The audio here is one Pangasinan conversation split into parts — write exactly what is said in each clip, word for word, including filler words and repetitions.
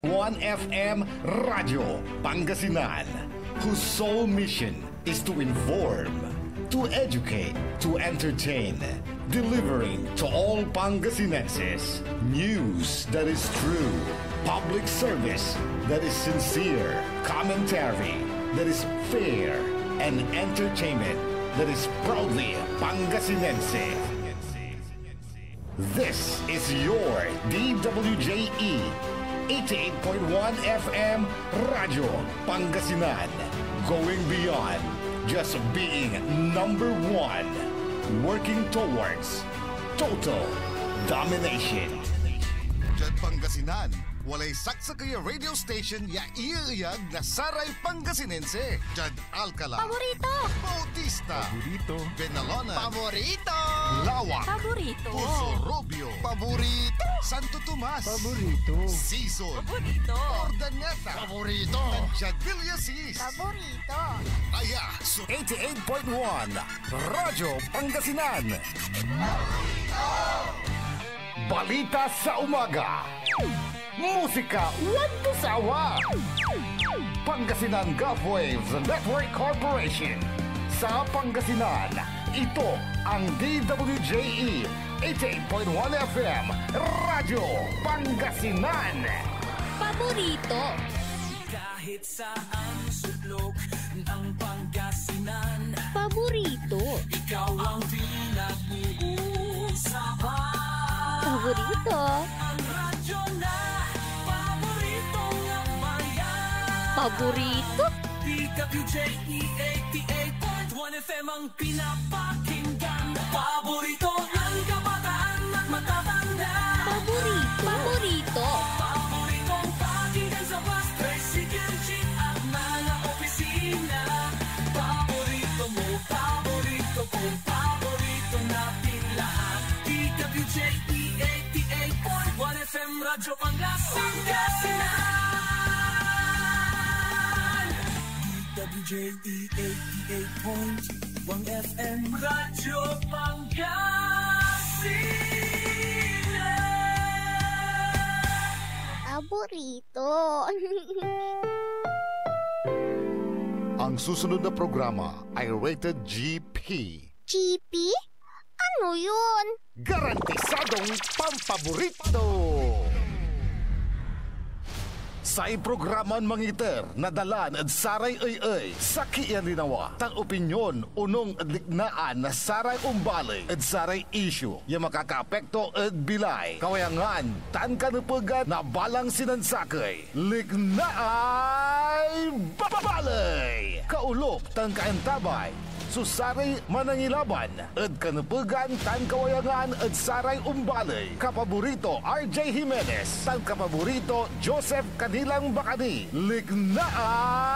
One F M Radyo Pangasinan, whose sole mission is to inform, to educate, to entertain, delivering to all Pangasinenses news that is true, public service that is sincere, commentary that is fair, and entertainment that is proudly Pangasinense. This is your D W J E, eighty-eight point one F M Radyo Pangasinan. Going beyond just being number one. Working towards total domination. Diad Pangasinan, walay saksakey a radio station ya ieyag na saray Pangasinense. Diad Alcala. Paborito! Bautista. Paborito. Benalonan. Paborito! Laoa. Paborito! Poso Rubio. Paborito! Santo Tomas. Paborito. Sison. Paborito! Urdaneta. Paborito! Tantiag Villasis. Paborito! Aya so eighty-eight point one Radyo Pangasinan. Balita sa umaga. Musika walang sawa. Pangasinan Gulf Waves Network Corporation. Sa Pangasinan, ito ang D W J E eighty-eight point one F M Radyo Pangasinan. Paborito. Kahit saan sulok ng Pangasinan. Paborito. Ikaw ang pinag-uusapan. Paborito. Ang radyo na paborito ng bayan. Paborito. D W J E eighty-eight point one F M ang pinapakinggan. Paborito ng kabataan at matatanda. Paborito. Paborito. Paboritong pakinggan sa bus, tricycle, jeep at mga opisina. Paborito mo, paborito ko, paborito natin lahat. D W J E eighty-eight point one F M Radyo Pangasinan. D W J E eighty-eight point one F M Radyo Pangasinan. Paborito. Ang susunod na programa ay rated G P. G P? Ano yun? Garantisadong pampaborito! Say programan mangiter na dalan ed saray ey-ey, sakey a linawa, tan opinyon onung ed liknaan na saray ombaley ed saray isyu ya makakaapekto ed bilay, kawayangan, tan kanepegan na balang sinansakey. Liknaay Baley! Kaolop tan kaantabay so saray manangilaban ed kanepegan tan kawayangan ed saray ombaley, kapaborito R J Jimenez tan kapaborito Joseph Kanilang Bacani. Liknaay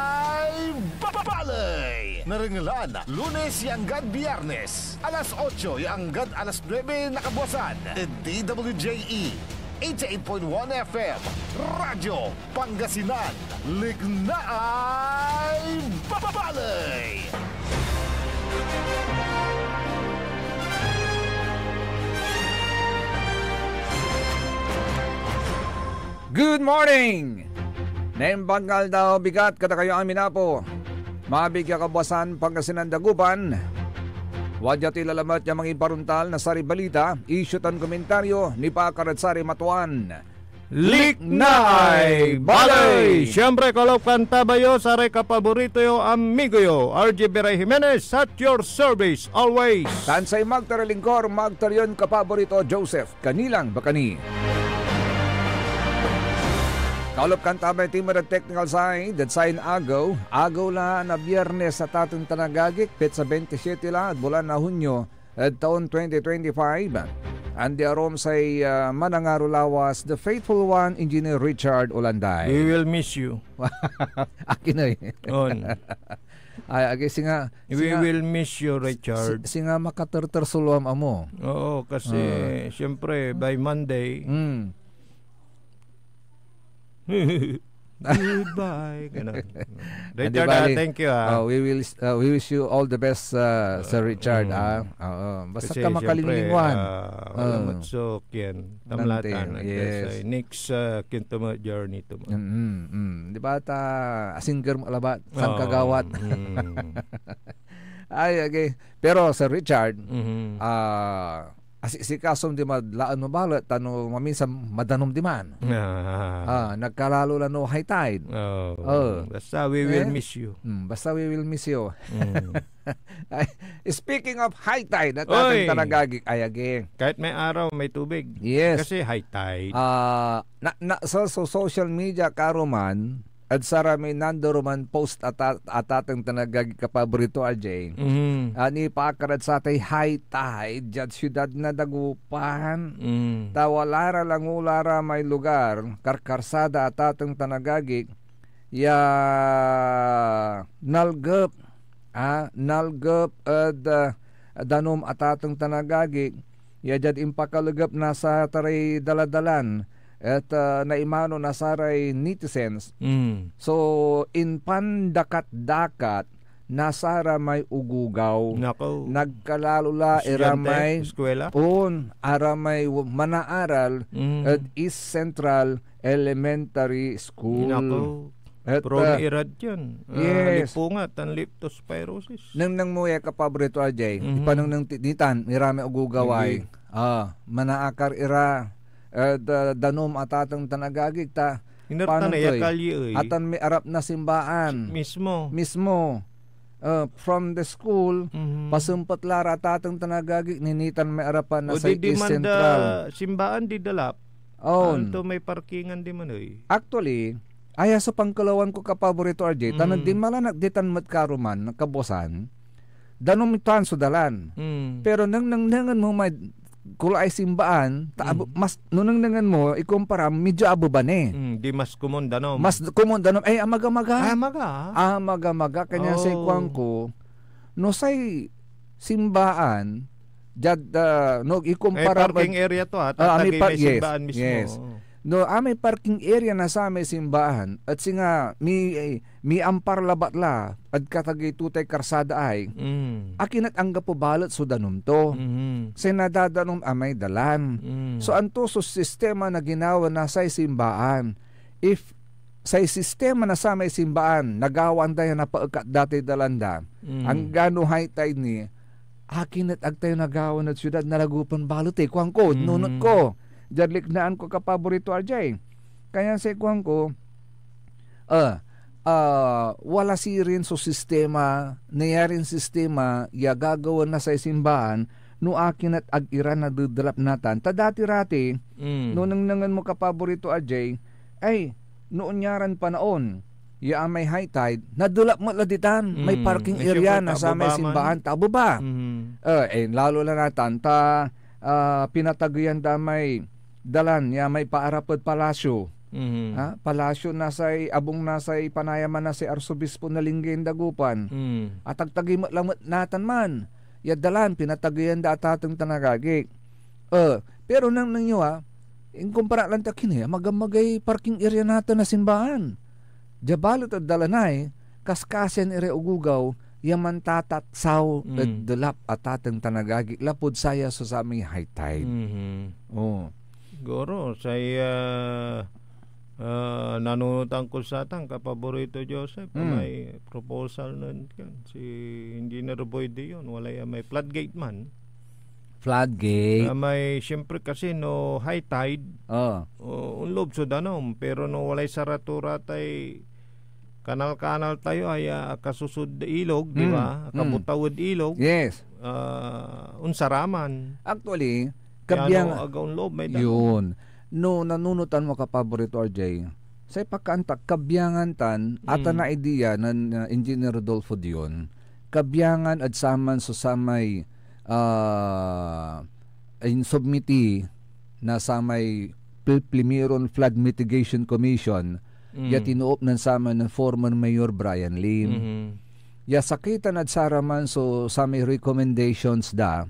Baley! Narengelan Lunes ya anggad Biyernes, alas otso ya anggad alas nuebe na kabuasan, ed D W J E eighty-eight point one F M, Radyo Pangasinan, Liknaay Baley! Good morning! Naimbag ya aldaw, bigat kadakayo amin, Apo. Maabig ya kabuasan, Pangasinan, Dagupan. Wadya toy lalamet ya mangiparontal na saray balita, isyu tan komentaryo nipaakar ed saray matuan Liknaay Baley! Siyempre, kalop kan tabayo, saray kapaborito yo, amigo yo, R J Biray Jimenez, at your service always. Tan say magter a lingkor, magter yon kapaborito, Joseph Kanilang Bacani. Kalop kan tabay team ed technical side, ed sayan agew, agew la na Biyernes a taten tan agagik, petsa bentisiete la ed bulan na Hunyo, ed taon twenty twenty-five. Andi arum say, ah, manangaro lawas, the faithful one, Engineer Richard Olanday. We will miss you. Akin ay. On. Ay, agi, singa, We singa, will miss you, Richard. Si-, singa makaterter so luam amo. Oo, kasi, Ah. siyempre, by Monday, Mm. Goodbye. Ganun. Richard, ah, thank you, ah. Oh, we will, uh, we wish you all the best, uh, Sir Richard, ah. Oo. Basta ka makalingwan. Wala met so kien. Tamlatan. Yes. Next, uh, kien to mo, journey to mo. Mm, mm. Di ba ta, asingger mo labat, sang kagawat. Ay, okay. Pero, Sir Richard, ah, asisikasom di madlaen mo balet, ta no maminsan madanom diman. Ah, nagkalalo la no high tide. Oh, basta we will miss you. Mm, basta we will miss you. Ay, speaking of high tide, at ating tanagagik, ay, agi. Kahit may araw, may tubig. Yes. Kasi high tide. Ah, na, na, so, so social media, karuman, ed saramay nandoroman post a ta-, a tateng tan agagi kapaborito, R J. A nipaakar ed satay high tide diad siudad na Dagupan. Ta wala ra langula ra may lugar, karkarsada a tateng tan agagi, ya nalgep, a, nalgep ed, ah, danum a tateng tan agagi, ya diad impakalegep na sataray daladalan et, ah, naimano na saray netizens. So, impandakat-dakat na saramay ogogaw. Nako. Nagkalalo la ira may, eskuela? On, aramay w-, manaaral ed East Central Elementary School. Nako. Et, prone ah, irad yan. Ah, yes. Lipunga tan leptospirosis. Nengneng mo ya kapaborito, R J. Ipanengneng ti-, nitan, iramay ogogaw ay. Ah, manaakar ira, eh, da-, danum a tateng tan agagik ta. Inertan panon ya toy kalye, ey. Atan may arap na simbaan. Mismo. Mismo. Uh, from the school, pasempet la ra tateng tan agagik, ninitan may arapan na say East Central. O di, di man da simbaan, di dalap. On. Anto may parkingan di man, oy? Actually, aya so pankelawan ko kapaborito, R J, ta nagdinmalan ak ditan met karuman, kabuasan, danum tan so dalan. Pero nang nengnengen mo may kulaay simbaan, ta abe-, mas, no nengnengen mo, ikumpara, medyo abeba ni. Mm, di mas komon danum. Mas komon danum. Ay, amaga-maga. Ay, amaga. Amaga-maga. Kanya say kuan ko, no say simbaan, diad, ah, no ikumpara, may parking area to, ah. Ah, may tatagey par-, may yes, simbaan mismo. Yes. Oo. No, ah, may parking area na samay simbaan, et singa mi-, miampar labat la ed katagey to tay karsada ay, akin et anggapo balet so danum to. Say nadadanum amay dalan. So, anto so sistema na ginawa na say simbaan? If say sistema na samay simbaan, nagawaan da ya napaekat da tay dalan da, anggano high tide ni, akin et ag tayo nagawa ed siudad na Dagupan balet, eh, kuanko, nunot ko. Diad liknaan ko, kapaborito, R J. Kaya say kuanko, ah, ah, wala sirin so sistema, nayarin sistema ya gagawaen na say simbaan no akin et ag ira nadedlap natan. Ta dati-rati, no nengnengen mo, kapaborito, R J, ay, no onyaran panaon ya amay high tide, nadelap met la ditan. May parking area na samay simbaan, ta abeba. Eh, eh, lalo la natan, ta, ah, pinatageyan da may dalan ya may paarap ed Palasyo. Ha? Palasyo na say, abung na say panayaman na say Arsobispo na linggay ed Dagupan. Atagtagey met lamet natan man ya dalan, pinatageyan da atateng tan agagik. Eh, pero nengneng yo, ah, inkumpara lan ta kini, amaga-magay parking area natan na simbaan. Dia balet ed dalan ay, kaskasian iray ogogaw ya mantatatsaw ed delap atateng tan agagik lapud saya so samay high tide. Oh. Siguro, say, ah, ah, nanunotan ko satan, kapaborito Joseph, may proposal nen, kan, si Engineer Boy Dion, walay, ah, may floodgate man. Floodgate. Ah, may, siyempre kasi, no high tide, o, onloob so danum, pero no walay saratura tay kanal-kanal tayo ay, ah, akasusod ilog, di ba? Akabutaw ed ilog. Yes. Ah, onsaraman. Actually, kabiang, aga onloob may danum. Yun. No, nanunotan mo, kapaborito, R J, say pakaantak, kabiangan tan, atan na idea nen, uh, Engineer Rodolfo Dion, kabiangan ed saman so samay, ah, insubmiti na samay pil-, Plimiron Flood Mitigation Commission ya tinoop nen saman nen former Mayor Brian Lim. Ya sakitan ed saraman so samay recommendations da,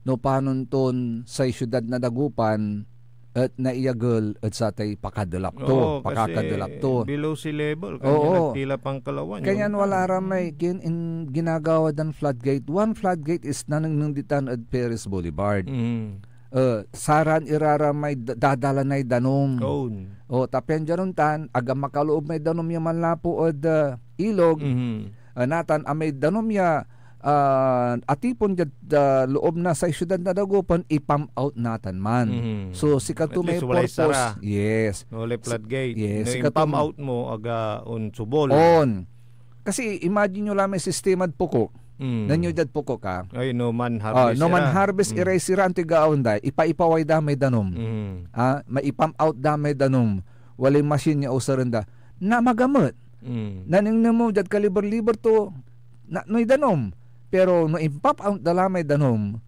no panon ton say siudad na Dagupan, et naiyagel ed satay pakadelap to, Oo, kasi pakakadelap to. Below sea level, Oo. Kanyan nagtila pankalawan yun. Kanyan wala ra may kin-, in-, ginagawa dan floodgate. One floodgate is nanengneng ditan ed Perez Boulevard. Mm. Eh, saran ira ra may da-, dadalanay danum. On. O, ta pian diad ontan, aga makaloob may danum ya manlapu ed, ah, ilog. Mhm. Ah, natan, amay danum ya, ah, atipon diad, ah, loob na say siudad na Dagupan, ipump out natan man. Mhm. So, sikato At may least, walay purpose. Sara. Yes. Walay Si-, floodgate. Yes, No sikato impump may out mo, aga onsubol. On. Kasi imagine nyo lang may sistemad Poco. Mm. Nanyo diad Poco ka? Ay, no man Ah, harvest no man ira. harvest Mm. iray sira antoy gawaen da, ipaipaway da may danum. Mm. Ah, maipump out da may danum. Walay machine ya usaren da. Namaga met. Mm. Nanengneng mo diad kaliber-liber to, na, noy danum. Pero no impump out da la may danum,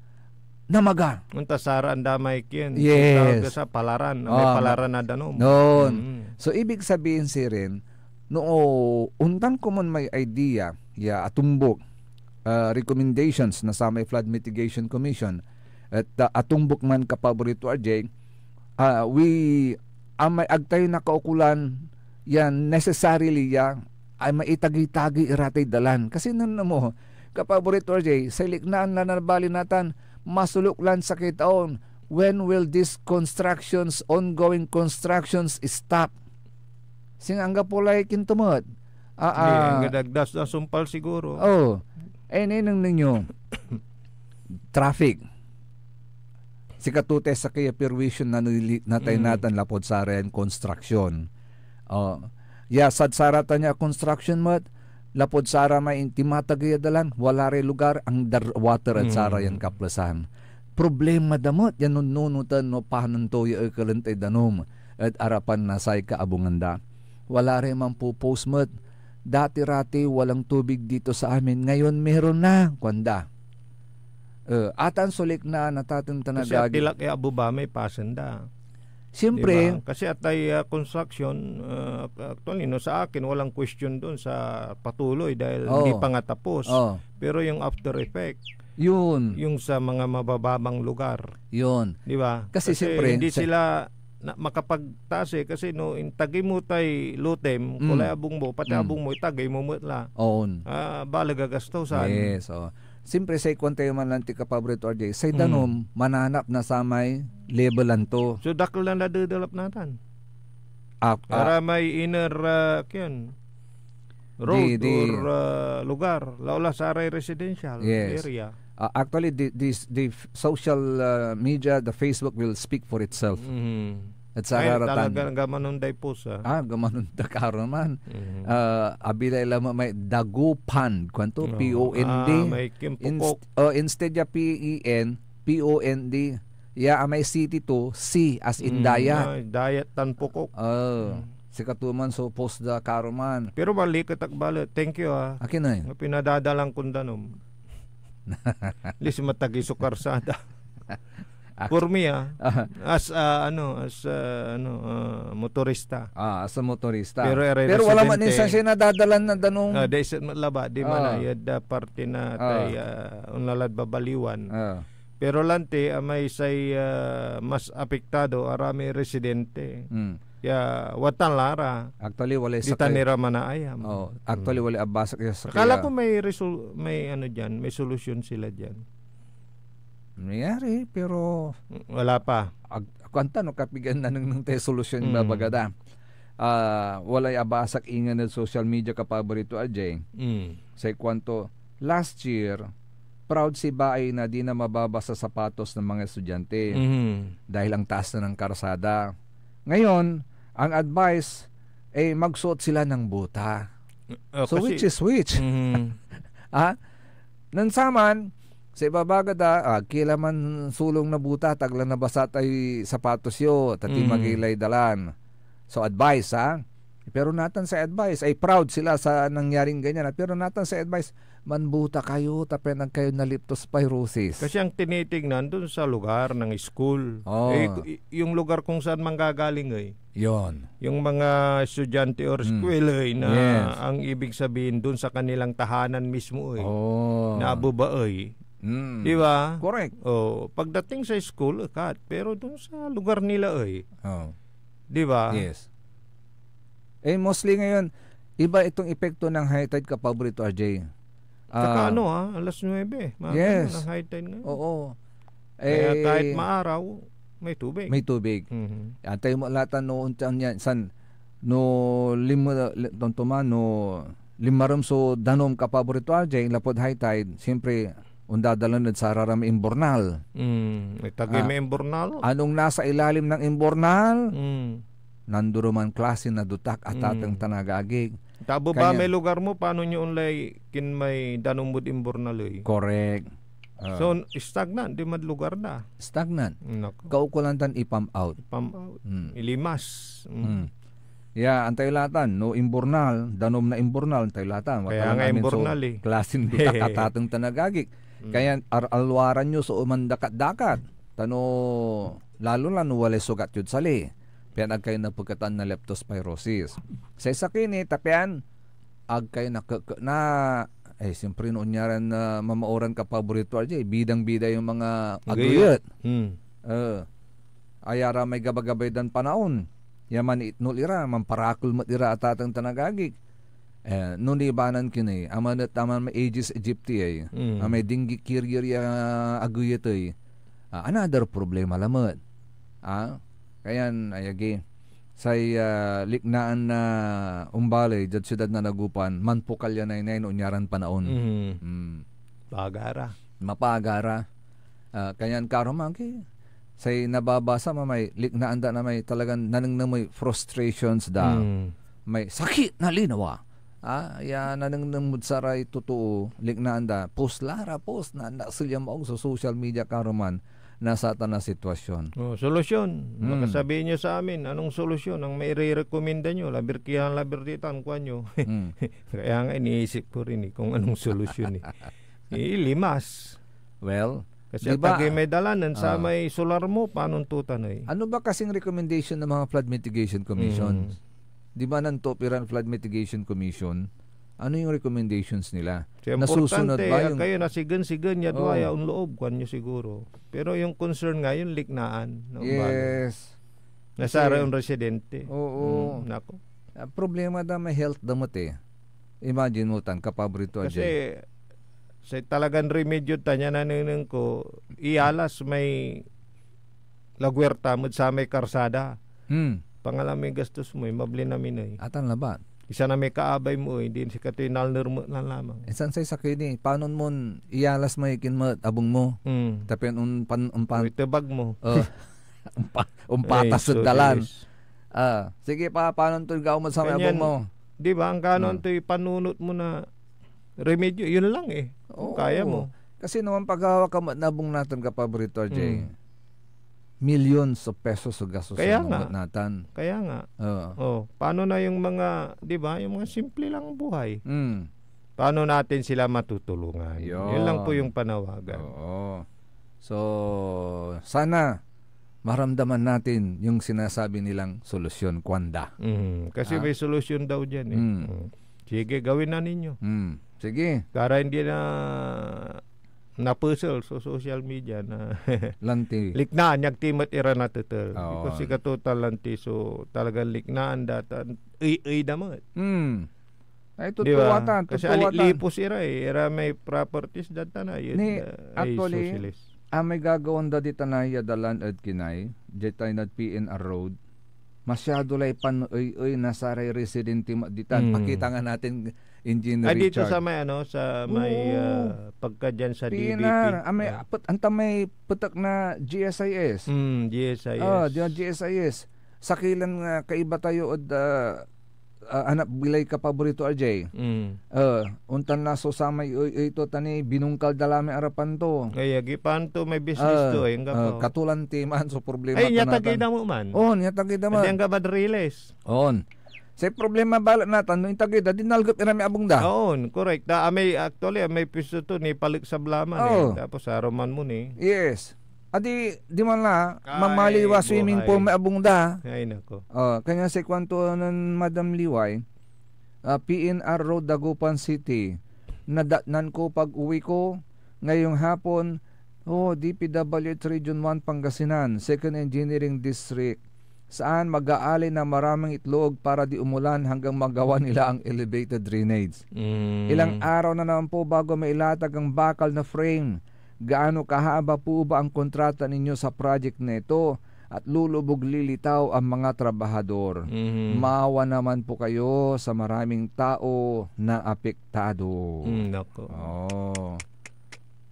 namaga. Onta sara anda may kien. Yes. Tawag da sa palaran. May Ah, ma- palaran na danum. Noon. Mm. So, ibig sabihin sirin, no ontan komon may idea ya atumbok, ah, recommendations na samay Flood Mitigation Commission, et, ah, atumbok man, Kapaborito R J, ah, we, amay ag tayo nakaukolan ya necessarily ya ay maitagey-tagey iratay dalan. Kasi nen mo, Kapaborito R J, say liknaan la na bali natan, masolok lan sakey taon, when will these constructions, ongoing constructions stop? Singa anggapo lay kintumet. Ah, Hindi, ah. Anggadag das na sumpal siguro. Oh. Eh, ninengneng yo. Traffic. Sikato tay sakey a perwisyon na nili-, na tayo Mm. natan lapud sarayan construction. Oh. Ya, sad saratan ya construction met, lapud sara may intimatagey a dalan, wala ray lugar, underwater ed Mm. sarayan kaplesan. Problema da met yan nunnunotan no panon to ya ekelen tay danum ed arapan na say kaabungan da. Wala ray manpopost met, "Dati-rati walang tubig dito sa amin, ngayon meron na," kuanda. Eh, atan so liknaan na taten tan Kasi agagi. atilak ya abuba may pasen da. Siyempre. Di ba? Kasi atay, ah, construction, ah, actually, no, sa akin, walang question doon sa patuloy dahil Oo. hindi pa nga tapos. Oo. Pero yung after effect, Yun. yung sa mga mabababang lugar. Yun. Di ba? Kasi Kasi siyempre, hindi sa sila na, makapagtaas eh. Kasi no, intagey mo tay lutem, Mm. kulay abung mo, pati Mm. abung mo, itagey mo met la. Oon. Ah, baleg a gastusan. Yes, oo. Siyempre, say kuan tayo man lanti, Kapaborito R J, say Mm. danum, mananap na samay levelan to. So, dakel na nadedalap natan. Ah, ah. Para may inner, ah, kiyan, road Di, di. or, ah, lugar. Laola saray residential Yes. area. Ah, actually, the, the, the f-, social, ah, media, the Facebook will speak for itself. Mhm. At sa Ay, haratan. talaga, gamanon day post, ah. Ah, gamanon da karon man. Mhm. Ah, abilay lamang may Dagupan, kuanto, Oo. P O N D. Ah, may Kim Pukok. Inst-, oh, instead ya P E N, P O N D. Ya, ah, may city to, C as in Mm, diet. Ay, diet tan pukok. Oh, Mm. sikato man so post da karon man. Pero maliket ak balet. Thank you, ah. Akin ay? Nga pinadadalan kon danum. At least matagey so karsada. Ak- For me, ah, Ah. as, ah, ano, as, ah, ano, ah, motorista. Ah, as a motorista. Pero ere Pero wala man residente. insan siya nadadalan na danum. Ah, dahil sa laba, di man Ah. na, yad, ah, parte na Ah. tay, ah, onlalad babaliwan. Ah. Pero lanti, ah, may say, ah, mas apektado, arami residente. Mm. Ya, watan la ra. Actually, walay Di sakey. tan ira manaayam. Oh, actually, Mm. walay abasak ya sakey Akala a ko may resol-, may ano diyan, may solusyon sila diyan. Nangyari, pero Wala pa. ag-, kuanta no kapigan na nung, nung tayo solusyon Mm. babaga da. Ah, walay abasak ingen ed social media, Kapaborito R J. Mm. Say kuanto, last year, proud si Baay na di na mababasa sapatos ng mga estudyante Mhm. dahil ang taas na ng karsada. Ngayon, ang advice ay magsuot sila ng buta. Ah, So, kasi which is which? Mhm. Ah? Nen saman, sa ibabaga da, ah, kila man sulong na buta, tagla nabasa tay sapatos yo, ta Mm. timagey lay dalan. So, advice, ha? Pero natan sa advice, ay proud sila sa nangyaring ganyan, ha? Pero natan sa advice, manbuta kayo, ta pian ag kayo naliptos pay rosis. Kasi ang tinitignan dun sa lugar ng school. Oh. Eh, y-, yung lugar kung saan manggagaling, eh. Yon. Yung mga estudyante or Mm. eskwela, eh, na Yes. ang ibig sabihin dun sa kanilang tahanan mismo, eh. Oh. Na ababae. Mm. Di ba? Correct. Oh, pagdating sa school, ekat. Pero dun sa lugar nila, eh. Oh. Di ba? Yes. Eh, mostly ngayon, iba itong epekto ng high tide, kapaborito R J. Tsaka Ah, ano, ha, alas nuebe, mga yes. Ganun ang high tide ngayon. Oo. Kaya Eh, kahit maaraw, may tubig. May tubig. Mhm. Antay mo latan no, untan yan, san, no, lima, li-, tonto man, no, limarem so danom, kapaborito R J, lapud high tide, siyempre, undadalan ed sararam imbornal. Mm, may tagay Ah, may imbornal? Anong nasa ilalim ng imbornal? Mm. Nanduruman klase na dutak, atateng Mm. tan agagik. Tabo ba Kanya may lugar mo, paano nyo onlay kin may danom mod imbornal, eh? Correct. Ah. So, stagnant, di mad lugar na. Stagnant. Nako. Kaukulan tan i-pump out. Pump out. Mm. Ilimas. Mm. Mm. Ya, antay latan, no imbornal, danom na imbornal, antay latan. Kaya Watalan nga amin so imbornal, eh. Klasin dutak, atateng tan agagik. Mm. Kaya ar-, alwaran yo so mandakat-dakat. Tano, lalo la no walay sugat yod sali. Pian ag kayo napeketan na leptospirosis. Say sakey ni, tapian, ag kayo nakeke-, na, eh, siyempre, no onyaran, ah, mamaoran, kapaborito R J, bidang-bida yung mga Aguyet. Aguyet. Hmm. Eh, aya ra may gabagabay dan panaon. Ya manitnol ira, manparakel met ira, atateng tan agagik. Eh, no nibanan kini, aman et aman may Aedes aegypti ay, Mm. amay dengue carrier ya aguyet ay, ah, another problema lamet. Ah, kayan, ayagi, say, ah, liknaan na umbaley diad siudad na Dagupan, manpokal ya naynay no onyaran panaon. Mm. Mm. Pagara. Mapagara. Ah, kanyan karuman ki, say nababasa mo may liknaan da na may talagan nanengneng moy frustrations da. Mm. May sakit na linawa. Ah, ya nanengneng mod saray totoo, liknaan da, post la ra, post, na, nasel ya maong so social media karuman na satan a sitwasyon. Oh, solusyon. Mm. Baka sabihin nyo sa amin, anong solusyon ang mairerekomenda nyo? Labir kihan, labir ditan, kuan nyo. Mm. Kaya nga iniisip ko rin eh, kung anong solusyon eh. Eh, limas. Well, kasi di ba, atagey may dalan nen ah, samay solar mo, panon tutan eh. Ano ba kasing recommendation ng mga flood mitigation commissions? Mm. Di ba nantopiran flood mitigation commission? Ano yung recommendations nila? So, nasusunod importante, ba ah, yung kayo, nasigen-sigen ya dua Oo. Ya onloob, kuan nyo siguro. Pero yung concern nga, yung liknaan, no? Yes. Nasa Kasi, araw yung residente. Oo. Mm, nako. Ah, problema da may health damot eh. Imagine mo tan, kapaborito, Kasi, Ajay. Say talagan remedyo ta niya, nanengneng ko, iyalas may lagwerta med samay karsada. Hmm. Pangalam may gastos mo, eh, mabli na minay. Atan labat. Isa na may kaabay mo, eh, din si katoy nalner mo na lamang. Insan say sakey ni, panon mon iyalas may kinmet abung mo. Hmm. Tapian un pan-, un pan-, May tebag mo. Oh. Umpa-, umpatas Ay, ed so dalan. Diyos. Ah, sige pa, panon to gawa mo sa may Kanyan, abung mo? Di ba, ang kanon Ah. to'y panunot mo na remedyo, yun lang eh. Kung Oo. Kaya mo. Kasi naman paghawa ka met na abung natan, kapaborito, Jay. Mm. Millions of pesos so gastos Kaya ng nga. Met natan. Kaya nga. Oo. Oh, paano na yung mga, di ba, yung mga simple lang buhay? Mm. Paano natin sila matutulungan? Yun. Yun lang po yung panawagan. Oo. So, sana maramdaman natin yung sinasabi nilang solusyon, kuanda. Mm, kasi Ah? May solusyon daw dyan eh. Mm. Mm. Sige, gawin na ninyo. Mm. Sige. Para hindi na napusol so social media na Lanti. Liknaan, yag ti met ira natetel. Oo. Because sikato ta lanti so talagang liknaan datan, ey, ey da met. Mm. Ay, Di ba? Totoo atan, Kasi totoo atan. Aliplipos ira eh. Ira may properties datan, ah, yun, Ni, ah, ay actually, socialist. Ah, may gagawan da ditan a ya dalan ed Kinay, diay taynad P N R Road. Masyado lay pan-ey-ey na saray residente ma-, ditan. Hmm. Pakita nga natin, Engineer Ay, dito Richard. Sa may, ano, sa may, Oo. Ah, pagka dyan sa P N R, D B P. Ah, may Ah. pet-, anta may petek na G S I S. Hmm, G S I S. Ah, di ba, G S I S. Sakilan nga kaiba tayo ed, ah, ah, anak bilay, kapaborito, R J. Mm. Eh, ontan la so samay ey-ey to, tan ni binungkal da la may arapan to. Ay, agi, paano to may business Ah, to, eh, anggapo. Ah, katulan ti man so problema Ay, to nyatagay natan. Da mo man. On, nyatagay da Adi man. Angga bad riles. On. Say problema balet natan, no intagay da, dinalgep ira may abung da. On, correct. Da, ah, may, actually, ah, may pisto to, nipalik sa blaman, eh. Oo. Tapos, aruman mo ni. Yes. Adi, di man la, Kay mamaliwa swimming pool buhay. May abung da. Ay, nako. Oh, kanya si kuanto nen Madam Liway, ah, P N R Road, Dagupan City. Nadatnan ko pag uwi ko, ngayong hapon, oh, D P W H Region one Pangasinan, Second Engineering District, saan mag-aalay na maraming itlog para di umulan hanggang magawa nila ang elevated drainage. Mm. Ilang araw na naman po bago mailatag ang bakal na frame. Gaano kahaba po ba ang kontrata ninyo sa project na ito? At lulubog lilitaw ang mga trabahador. Mhm. Maawa naman po kayo sa maraming tao na apektado. Mm, nako. Oh.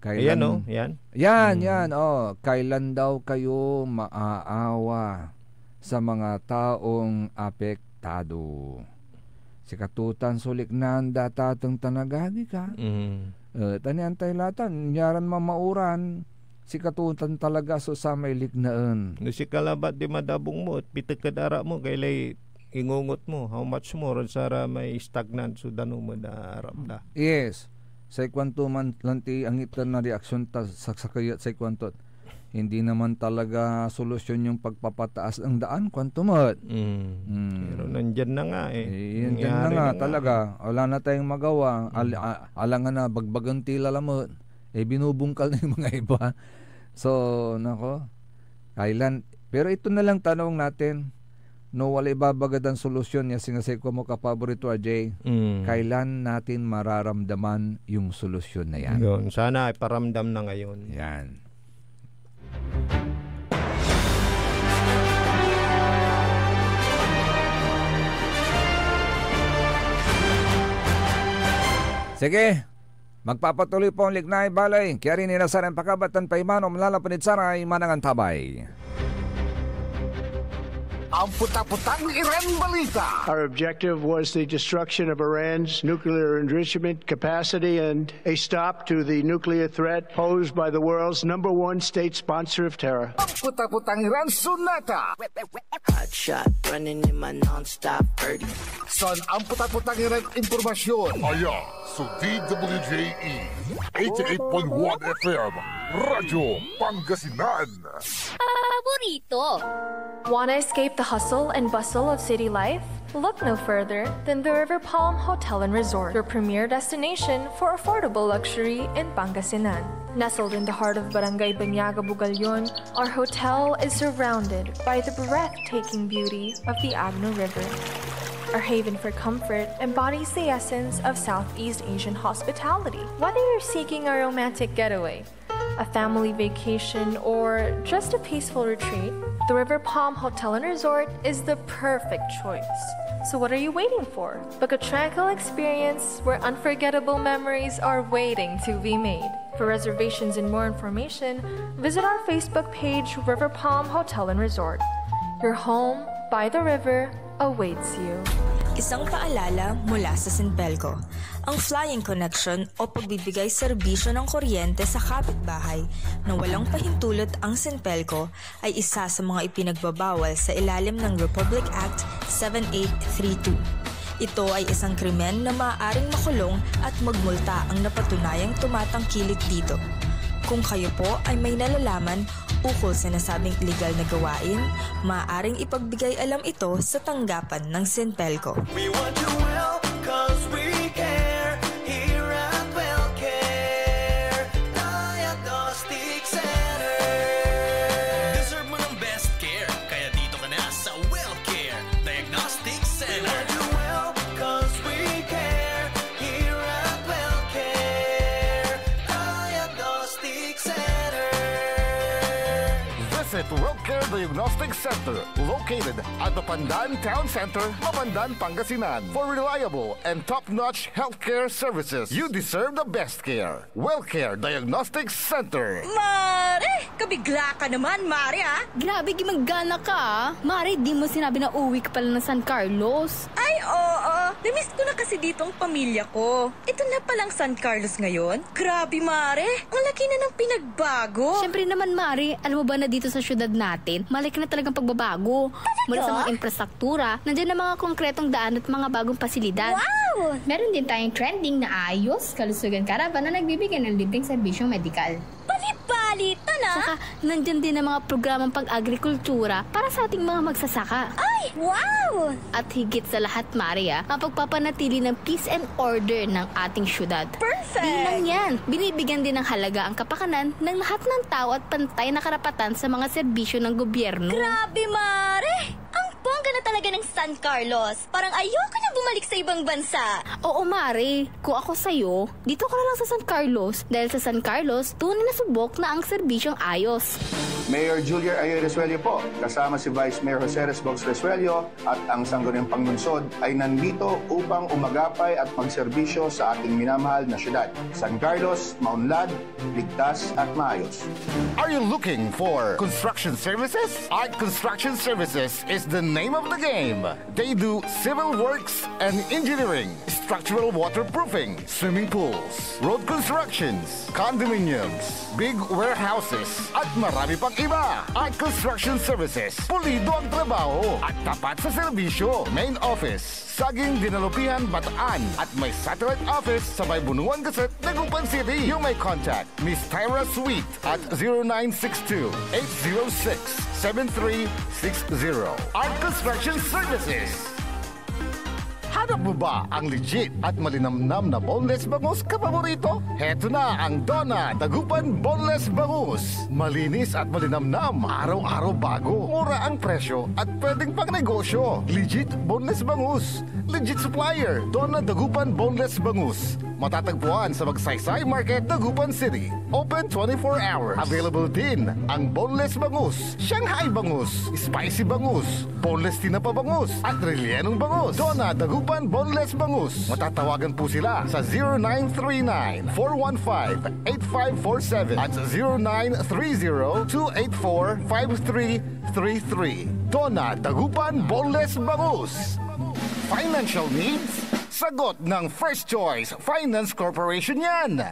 Ayan, Kailan oh, yan. Yan, Mm. yan, oh. Kailan daw kayo maaawa sa mga taong apektado? Sikatotan so liknaan da tateng tan agagi ka. Mm. Eh, ta nian tay latan, niaran mamauran, sikatotan talaga so samay liknaan. No sika labat di madabong mo, et pitek ed arap mo, gaylay ingongot mo, how much more ed saramay stagnant so danum ed arap da? Yes. Say kuanto man lan ti angiter na reaksyon ta saksakey et say kuanto, "Hindi naman talaga solusyon yung pagpapataas ng daan," kuanto met. Mm. Mm. Pero nandyan na nga eh. Eh, nandyan na Nangyari nga na nga. talaga. Wala na tayong magawa. Al-, Mm. a-, alangan na bagbagan tila lamet. Eh, binubungkal na yung mga iba. So, nako. Kailan? Pero ito na lang tanong natin. No, wala ibabagad ang solusyon ya, singa say kuan mo kapaborito, R J. Mm. Kailan natin mararamdaman yung solusyon na yan? Yun. Sana iparamdam na ngayon. Yan. Sige, magpapatuloy po ang liknay balay. Kaya rin inasaran pakabat tan paimano, malalapan ed saray manangan tabay. Amputaputang Iran Balita. Our objective was the destruction of Iran's nuclear enrichment capacity and a stop to the nuclear threat posed by the world's number one state sponsor of terror. Amputaputang Iran Sunata. Hot shot, running in my non-stop thirty. Son amputaputang Iran impormasyon. Aya so D W J E eighty-eight point one F M, Radyo Pangasinan. Paborito. Wanna escape the hustle and bustle of city life? Look no further than the River Palm Hotel and Resort, your premier destination for affordable luxury in Pangasinan. Nestled in the heart of Barangay Banyaga, Bugallon, our hotel is surrounded by the breathtaking beauty of the Agno River, a haven for comfort embodies the essence of Southeast Asian hospitality. Whether you're seeking a romantic getaway, a family vacation, or just a peaceful retreat, the River Palm Hotel and Resort is the perfect choice. So what are you waiting for? Book a tranquil experience where unforgettable memories are waiting to be made. For reservations and more information, visit our Facebook page, River Palm Hotel and Resort. Your home by the river awaits you. Isang paalala mula sa Sinpelco. Ang flying connection o pagbibigay serbisyo ng kuryente sa kapitbahay na walang pahintulot ang Sinpelco ay isa sa mga ipinagbabawal sa ilalim ng Republic Act seven eight three two. Ito ay isang krimen na maaaring makulong at magmulta ang napatunayang tumatangkilik dito. Kung kayo po ay may nalalaman ukol sa nasabing iligal na gawain, maaaring ipagbigay alam ito sa tanggapan ng Sinpelco. We want you well, 'cause we care. Here at Wellcare Diagnostic Center. Deserve mo ng best care, kaya dito ka na sa Wellcare Diagnostic Center. We want you well, 'cause we care. Here at Wellcare Diagnostic Center. Visit Wellcare Diagnostic Center, located at Mapandan Town Center, Mapandan, Pangasinan, for reliable and top-notch healthcare services. You deserve the best care. Wellcare Diagnostic Center. Mare! Kabigla ka naman, Mare, ah! Grabe, gimanggana ka, ah! Mare, di mo sinabi na uwi ka pala ng San Carlos. Ay, oo. Namiss ko na kasi ditong pamilya ko. Ito na palang San Carlos ngayon. Grabe, Mare. Ang laki na ng pinagbago. Siyempre naman, Mare. Alam mo ba na dito sa syudad natin, malaki na talagang pagbabago. Talaga? Mula sa mga infrastruktura, nandiyan na mga konkretong daan at mga bagong pasilidad. Wow! Meron din tayong trending na Ayos Kalusugan Caravan na nagbibigay ng libreng serbisyong medikal. Palibad! Lita na. Saka, nandyan din ang mga programang pag-agrikultura para sa ating mga magsasaka. Ay, wow! At higit sa lahat, Mare, ah, ang pagpapanatili ng peace and order ng ating syudad. Perfect! Di lang yan, binibigyan din ng halaga ang kapakanan ng lahat ng tao at pantay na karapatan sa mga serbisyo ng gobyerno. Grabe, Mare! Ang bongga na talaga ng San Carlos. Parang ayoko na bumalik sa ibang bansa. Oo, Mare. Kung ako sa'yo, dito ka na lang sa San Carlos. Dahil sa San Carlos, tunay na subok na ang serbisyong ayos. Mayor Julier Ayoy Resuello po, kasama si Vice Mayor Jose Resbox Resuello at ang Sangguniang Panlungsod ay nandito upang umagapay at magserbisyo sa ating minamahal na syudad. San Carlos, maunlad, ligtas at maayos. Are you looking for construction services? Art Construction Services is the name of the game. They do civil works and engineering, structural waterproofing, swimming pools, road constructions, condominiums, big warehouses, at marami pang iba. Art Construction Services, pulido ang trabaho at tapat sa serbisyo. Main office, Saging Dinalupihan, Bataan, at may satellite office sa may Bunuan Gazette, Dagupan City. You may contact Miss Tyra Sweet at zero nine six two, eight zero six, seven three six zero. Art Construction Services. Hanap mo ba ang legit at malinamnam na boneless bangus kapaborito? Heto na ang Donna Dagupan Boneless Bangus. Malinis at malinamnam, araw-araw bago. Mura ang presyo at pwedeng pangnegosyo. Legit boneless bangus. Legit supplier, Donna Dagupan Boneless Bangus. Matatagpuan sa Magsaysay Market, Dagupan City. Open twenty-four hours. Available din ang boneless bangus, Shanghai bangus, spicy bangus, boneless tinapa bangus, at rellenong bangus. Donna Dagupan Boneless Bangus. Matatawagan po sila sa zero nine three nine, four one five, eight five four seven at zero nine three zero, two eight four, five three three three. Donna Dagupan Boneless Bangus. Financial needs? Sagot ng First Choice Finance Corporation yan.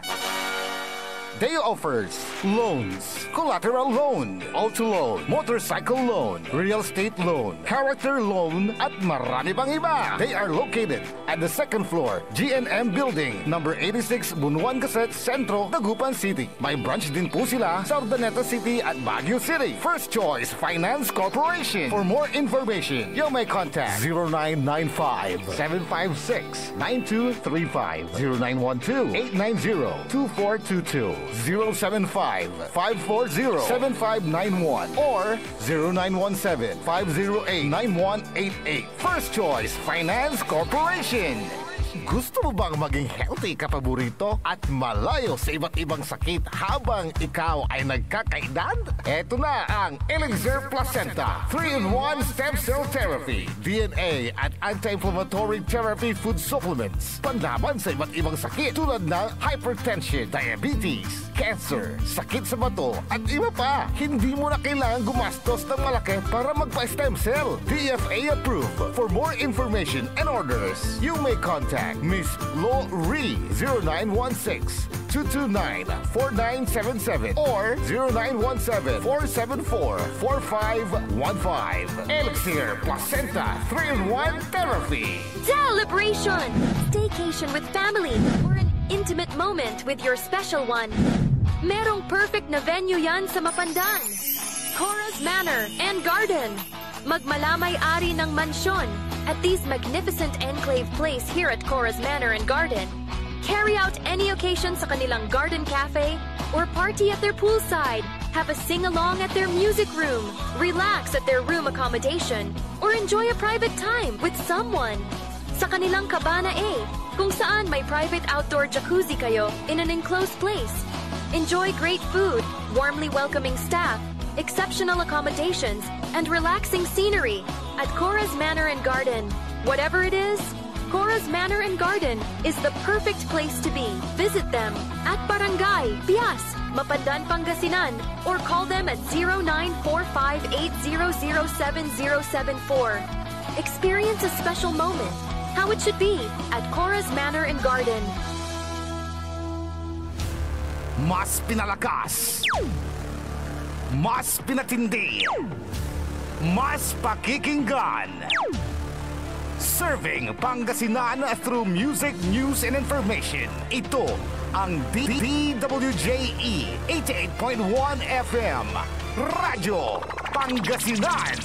They offers loans, collateral loan, auto loan, motorcycle loan, real estate loan, character loan, at marami pang iba. They are located at the second floor, G N M Building, number eighty-six, Bunuan Gazette, Centro, Dagupan City. May branch din po sila sa Urdaneta City at Baguio City. First Choice Finance Corporation. For more information, you may contact zero nine nine five, seven five six, nine two three five, zero nine one two, eight nine zero, two four two two, zero seven five, five four zero, seven five nine one, or zero nine one seven, five zero eight, nine one eight eight. First Choice Finance Corporation. Gusto mo bang maging healthy ka paborito at malayo sa iba't ibang sakit habang ikaw ay nagkakaedad? Eto na ang Elixir Placenta three-in-one Stem Cell Therapy, D N A at Anti-Inflammatory Therapy Food Supplements. Panlaban sa iba't ibang sakit tulad ng hypertension, diabetes, cancer, sakit sa bato, at iba pa. Hindi mo na kailangan gumastos ng malaki para magpa-stem cell. D F A approved. For more information and orders, you may contact Miss Lo Re, zero nine one six, two two nine, four nine seven seven or zero nine one seven, four seven four, four five one five. Elixir Placenta three-in-one Therapy. Celebration! Staycation with family or an intimate moment with your special one. Merong perfect na venue yan sa Mapandan. Cora's Manor and Garden. Magmalamay ari ng mansyon at this magnificent enclave place here at Cora's Manor and Garden. Carry out any occasion sa kanilang garden cafe or party at their poolside. Have a sing-along at their music room. Relax at their room accommodation or enjoy a private time with someone. Sa kanilang Cabana A, kung saan may private outdoor jacuzzi kayo in an enclosed place. Enjoy great food, warmly welcoming staff, exceptional accommodations, and relaxing scenery at Cora's Manor and Garden. Whatever it is, Cora's Manor and Garden is the perfect place to be. Visit them at Barangay Pias, Mapandan, Pangasinan, or call them at zero nine four five eight zero zero seven zero seven four. Experience a special moment, how it should be, at Cora's Manor and Garden. Mas pinalakas, mas pinatindi, mas pakikinggan. Serving Pangasinan through music, news, and information. Ito ang D W J E eighty-eight point one F M, Radyo Pangasinan.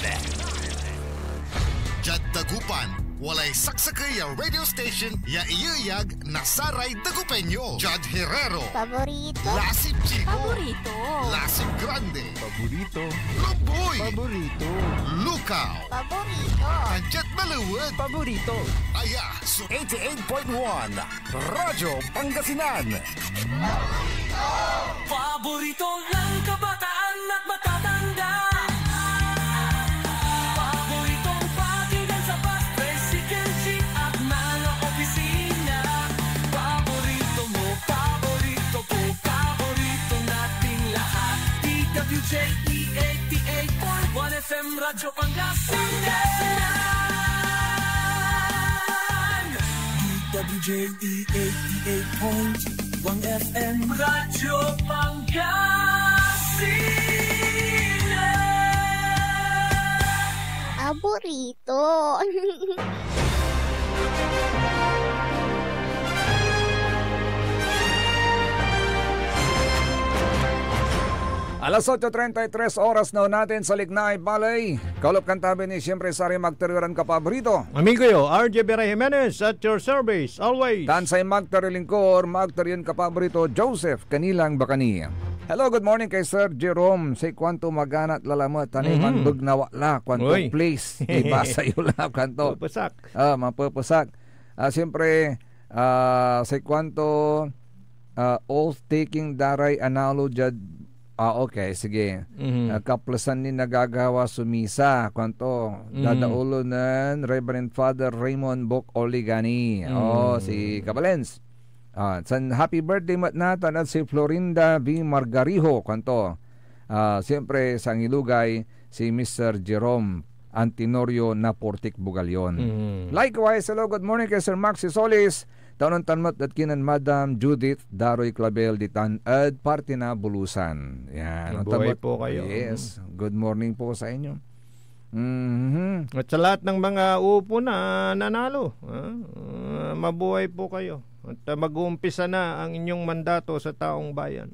Diad Dagupan, walay saksakey a radio station ya iyeyag na saray Dagupeño. Jad Herrero. Paborito. Lasip Chico. Paborito. Lasip Grande. Paborito. Lumboy. Paborito. Lukaw. Paborito. Tan diad Maliwet. Paborito. Aya so eighty-eight point one Radyo Pangasinan. Paborito ng kabataan at matatanda. Paboritong pakinggan sa bus, tricycle, jeep at mga opisina. Paborito mo, paborito ko, paborito nating lahat. D W J E eighty-eight point one F M Radyo Pangasinan. D W J E eighty-eight point one F M Radyo Pangasinan. Paborito. Alas otso treinta y tres oras na natin sa Liknay Balay. Kaulop kan tabi ni, siyempre, saray magteryoran kapaborito. Amigo yo, R J Vera Jimenez, at your service, always. Tan say magteryo lingkor, magteryon kapaborito, Joseph Canilang Bacani. Hello, good morning kay Sir Jerome. Say kuanto maganat lalamet, tan Mhm. manbeg na wakla, kuanto Uy. please, ibasa yo la, kuanto. Pupusak. Ah, mapupusak. Ah, siyempre, ah, say kuanto, ah, oath-taking da ray analo diad, ah, okay, sige. Mhm. Ah, kaplesan ni nagagawa so misa, kuanto, Mhm. dadaulo nen Reverend Father Raymond Boc Oligani. Mhm. Oh, si Kabalens. Ah, san happy birthday met natan ed si Florinda V Margarijo, kuanto. Ah, siyempre, sangilugay si Mister Jerome Antenorio na Portik Bugallon. Mm. Likewise, hello, good morning kay Sir Maxi Solis. Taon tan met ed kinen Madam Judith Daroy Clavel ditan ed parti na Bulusan. Yan. Mabuhay Ontan met po kayo. Yes. Mm. Good morning po sa inyo. Mhm. At sa lahat ng mga upo na nanalo, ah, ah, mabuhay po kayo. At, ah, mag-uumpisa na ang inyong mandato sa taong bayan.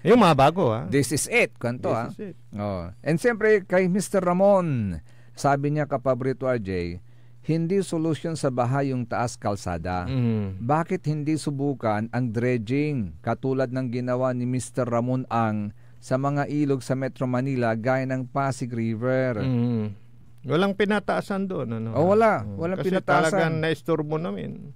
Yung mga bago, ha? This is it, kuanto, This ah. is it. Oh. And siyempre, kay Mister Ramon, sabi niya, kapaborito, R J, hindi solusyon sa baha yung taas kalsada. Mm. Bakit hindi subukan ang dredging katulad ng ginawa ni Mister Ramon Ang sa mga ilog sa Metro Manila gaya ng Pasig River? Mm. Walang pinataasan doon, ano? Oh, wala. Oh, Walang kasi pinataasan. talagang naistorbo namin.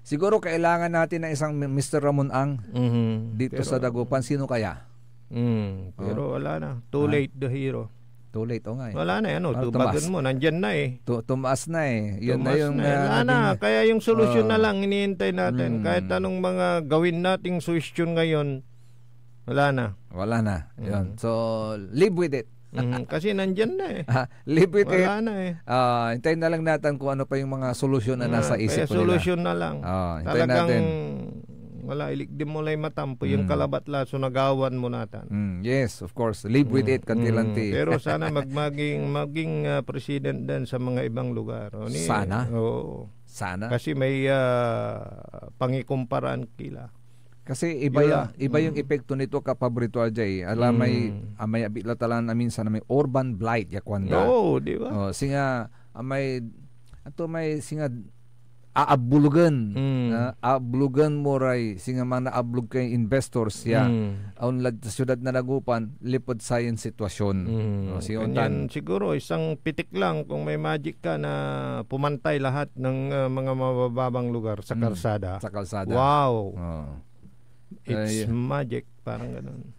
Siguro kailangan natin ng isang mi-, Mister Ramon Ang Mhm. dito Pero sa Dagupan. Sino kaya? Mm, Oh. pero wala na. Too Ah. late, the hero. Too late, oh, nga eh. Wala na, ano, Ano, tubagan tumaas? mo, nandyan na eh. Tu-, tumaas na eh. Yun na Tumaas yung, na eh. ah, Wala na. ating Kaya yung solusyon na Oh. lang, iniintay natin. Mm. Kahit anong mga gawin nating suhestyon ngayon, wala na. Wala na. Yun. Mm. So, live with it. Mm, kasi nandyan na eh. Ah, live with it. Wala na eh. Ah, hintayin na lang natin kung ano pa yung mga solusyon na Ah, nasa isip kaya nila. solusyon na lang. Ah, hintayin Talagang natin. wala, ilikdi mo lay matam, yung Mm. kalabat la, so nagawan mo natan. Mm, yes, of course. Live with Mm, it, kanti-lanti. mm. Pero sana mag-, maging, maging, ah, president din sa mga ibang lugar. O, ni-, Sana. oo. Sana. Kasi may, ah, pangikumparaan kila. Kasi iba Yun yung, lang. iba yung Mm. epekto nito, kapaborito, Ajay. Ala, may, Mm. ah, may abig la talan na minsan na may urban blight, ya kuan da. Oo, di ba? Oh, singa, ah, may, ato may singa aabulugan. Mm. Ah, aabulugan mo ray, singa man naablug kay investors ya. Mm. Aun lad sa siyudad na Dagupan, lipud sayan sitwasyon. Mm. Oh, si Kanyan Otan. siguro, isang pitik lang kung may magic ka na pumantay lahat ng, ah, mga mabababang lugar sa Mm. kalsada. Sa kalsada. Wow. Oh. It's Ay. magic, parang ganun.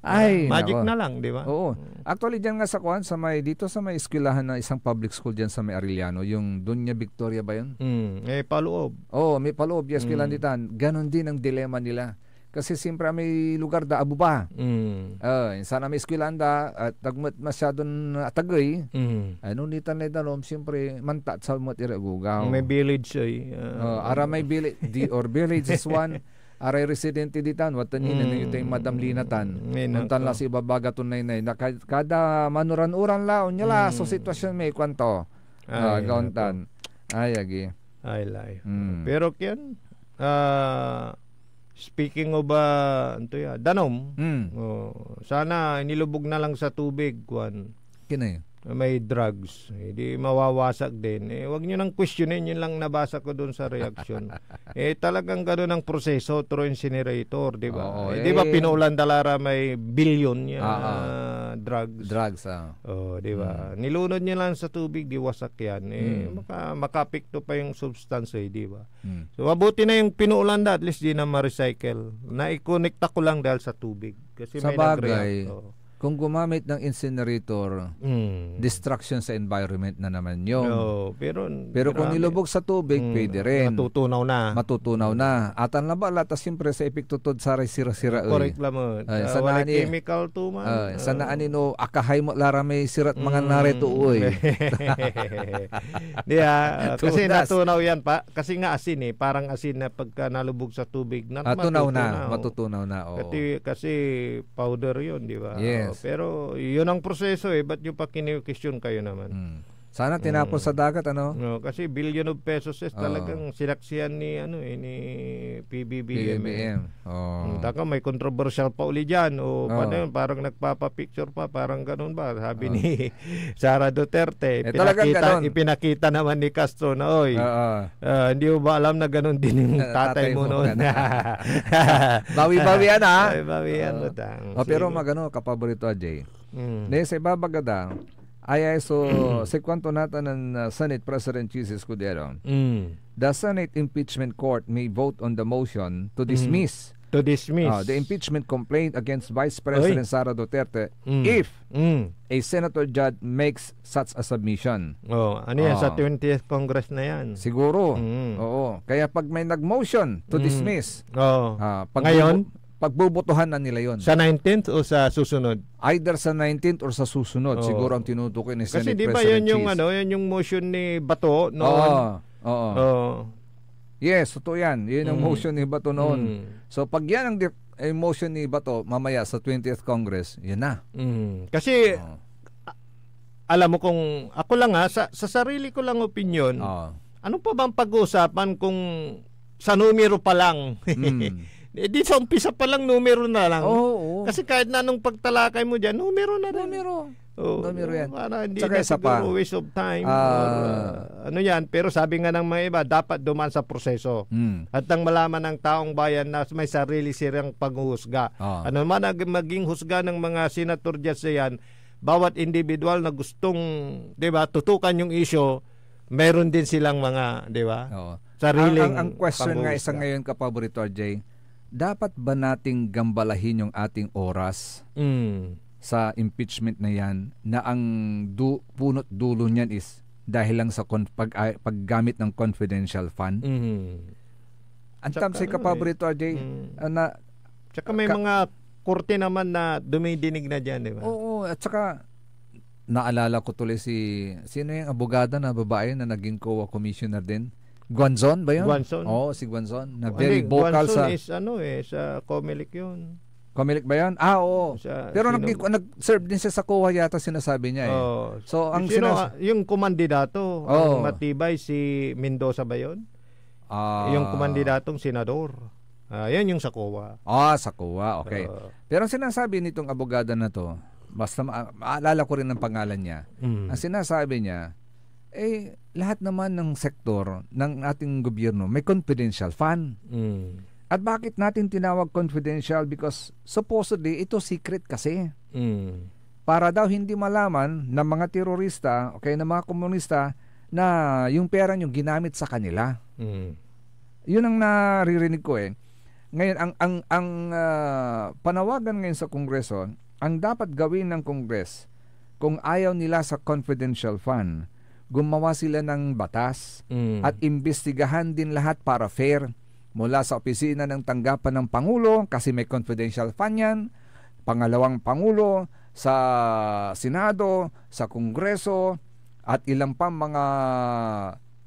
Ay, Magic nako. na lang, di ba? Oo. Mm. Actually, dyan nga sa kuwan, sa may, dito sa may eskwelahan na isang public school dyan sa may Arellano, yung Doña Victoria ba yun? Mm. Eh, paloob. Oo, may paloob, yes, Mm. kilanditan. Ganon din ang dilema nila. Kasi siyempre, may lugar da, abuba. Mm. Ah, insan na may eskwelahan da, at agmat masyadon atagey, Mm. ano, nitan lay danom, siyempre, mantat sa met ira agugaw. May village ay, ah, Oh, ara may village, di, or village is one, aray residente ditan, watan ni, Mm. nanay itay Madam Lina tan. Ay, Ontan nako. la si ibabaga ton naynay. Na ka-, kada manuran-uran la, onya la, so Mm. sitwasyon may kwanto. Ah, Ay, gaon nako. tan. Ay, agi. Ay, lay. Mm. Pero kian, ah, speaking of, ah, anto ya, danum, Mm. oh, sana inilubog na lang sa tubig, kuan. Kinay? May drugs. Eh, di mawawasak din. Eh, wag nyo nang questionin, yun lang nabasa ko doon sa reaksyon. Eh, talagang ganun ang proseso through incinerator, di ba? Oo, Eh, di ba eh. pinaulan da la ra may bilyon ya Ah, ah. drugs? Drugs, ah. Oh, di ba? Mm. Nilunod nyo lang sa tubig, di wasak yan. Eh, Mm. maka-, makapikto pa yung substance eh, di ba? Mm. So, mabuti na yung pinaulan da, at least di na ma-recycle. Naikonekta ko lang dahil sa tubig. Kasi Sa may nag-react, bagay, oh. kung gumamit ng incinerator, Mm. destruction sa environment na naman yun. No, pero Pero kung grabe. nilubog sa tubig, Mm, pwede rin. matutunaw na. Matutunaw Mm. na. Atan labat la, ta siyempre sa epekto tod saray sira-sira, eh. Correct lamet. Ay, Ah, sana walay ani-, chemical to man. ay, sana Ah. ani no, akahay mo la ra may sirat mangan Mm. nare to, oy. Di, ah, kasi Tunas. natunaw yan pa. Kasi nga asin, eh. Parang asin na pagka nalubog sa tubig, na-, Ah, tunaw na. matutunaw. Matutunaw na, oo. Kasi, kasi powder yun, di ba? Yes. Oh, pero yun ang proseso, eh. Ba't nyo pa kini-question kayo naman? Hmm. Sana tinapon Mm. sa dagat, ano? No, kasi billion of pesos, eh, Oo. talagang sinaksian ni, ano, eh, ni P B B M, eh. P B B M, oo. Hmm, taka, may controversial pa uli dyan. O, Oo. paano yun? Parang nagpapapicture pa, parang ganun ba? Sabi Oo. ni Sara Duterte, Eh, talagang ipinakita, ganun. ipinakita naman ni Castro na, "Oy, Oo. ah, hindi mo ba alam na ganun din yung Ah, tatay tatay mo mo noon?" na. Bawi-bawian, ah. Ay, bawian Oo. mo, tang. Oh, pero Sige. magano, kapaborito, Ajay. Mm. Dahil sa ibabaga da, ay, ay, so, si kuanto natan ng, uh, Senate President Chiz Escudero, Mm. "The Senate Impeachment Court may vote on the motion to Mm. dismiss, To dismiss. uh, the impeachment complaint against Vice President Oy. Sara Duterte Mm. if Mm. a senator judge makes such a submission." Oh, ano yan? Sa Oh. twentieth Congress na yan. Siguro. Mm. Oo. Kaya pag may nag-motion to Mm. dismiss, Oh. ah, pagbubu-, Ngayon? pagbubutuhan na nila yun. Sa nineteenth o sa susunod? Either sa nineteenth or sa susunod, Oo. siguro ang tinutukoy ni Kasi Senate di ba President yun yung Chiz. ano, yun yung motion ni Bato noon? Oo, oo. Oo. Yes, totoo yan. Yun ang Mm. motion ni Bato noon. Mm. So, pag yan ang dip-, eh, motion ni Bato, mamaya sa twentieth Congress, yun na. Mm. Kasi, Oo. a-, alam mo kung, ako lang ha, sa, sa sarili ko lang opinyon, Oo. ano pa bang pag-uusapan kung sa numero pa lang? Mm. Eh, di sa umpisa pa lang, numero na lang. Oo, oo. Kasi kahit na anong pagtalakay mo dyan, numero na rin. Numero. Oo, Numero yan. para hindi Tsaka na isa pa. siguro waste of time Ah. or, uh, ano yan. Pero sabi nga ng mga iba, dapat dumaan sa proseso. Mm. At nang malaman ng taong bayan na may sarili silang paghuhusga. Ah. Ano man ang maging husga ng mga senator dyan sa yan, bawat individual na gustong, di ba, tutukan yung issue, meron din silang mga, di ba, Oo. sariling Ang, ang, ang question nga isa panghuhusga. ngayon, kapaborito, R J, dapat ba nating gambalahin yung ating oras Mm. sa impeachment na yan, na ang du-, punot dulo niyan is dahil lang sa con-, pag-, ah, paggamit ng confidential fund? Mhm. Ang Tsaka tam si ano eh, kapaborito, R J, mm. ah, na Tsaka may ka- mga korte naman na dumidinig na dyan, di ba? Oo, at saka, naalala ko tuloy si, sino yung abogada na babae na naging COA commissioner din? Guanzon ba yun? Guanzon. Oo, si Guanzon, na Hindi, very vocal Guanzon sa is ano eh, sa Comelec yun. Comelec ba yun? Ah, oo. Sa Pero sino nag-, nag-serve din siya sa COA yata, sinasabi niya eh. Oo. So, ang Sino, sinas- ah, yung kumandidato, Oo. ang matibay, si Mendoza ba yun? Ah. Yung kumandidatong senador. Ah, yan yung sa COA. Ah, sa COA, okay. Oo. Pero ang sinasabi nitong abogada na 'to, basta ma-, maalala ko rin ang pangalan niya. Mm. Ang sinasabi niya, eh, lahat naman ng sektor ng ating gobyerno may confidential fund. Mm. At bakit natin tinawag confidential? Because supposedly, ito secret kasi. Mm. Para daw hindi malaman ng mga terorista o kaya ng mga komunista na yung pera nyo ginamit sa kanila. Mm. Yun ang naririnig ko eh. Ngayon, ang, ang, ang, ah, panawagan ngayon sa Kongreso, ang dapat gawin ng Congress, kung ayaw nila sa confidential fund, gumawa sila ng batas Mm. at imbestigahan din lahat para fair. Mula sa opisina ng tanggapan ng Pangulo, kasi may confidential fund yan, pangalawang Pangulo, sa Senado, sa Kongreso, at ilang pa mga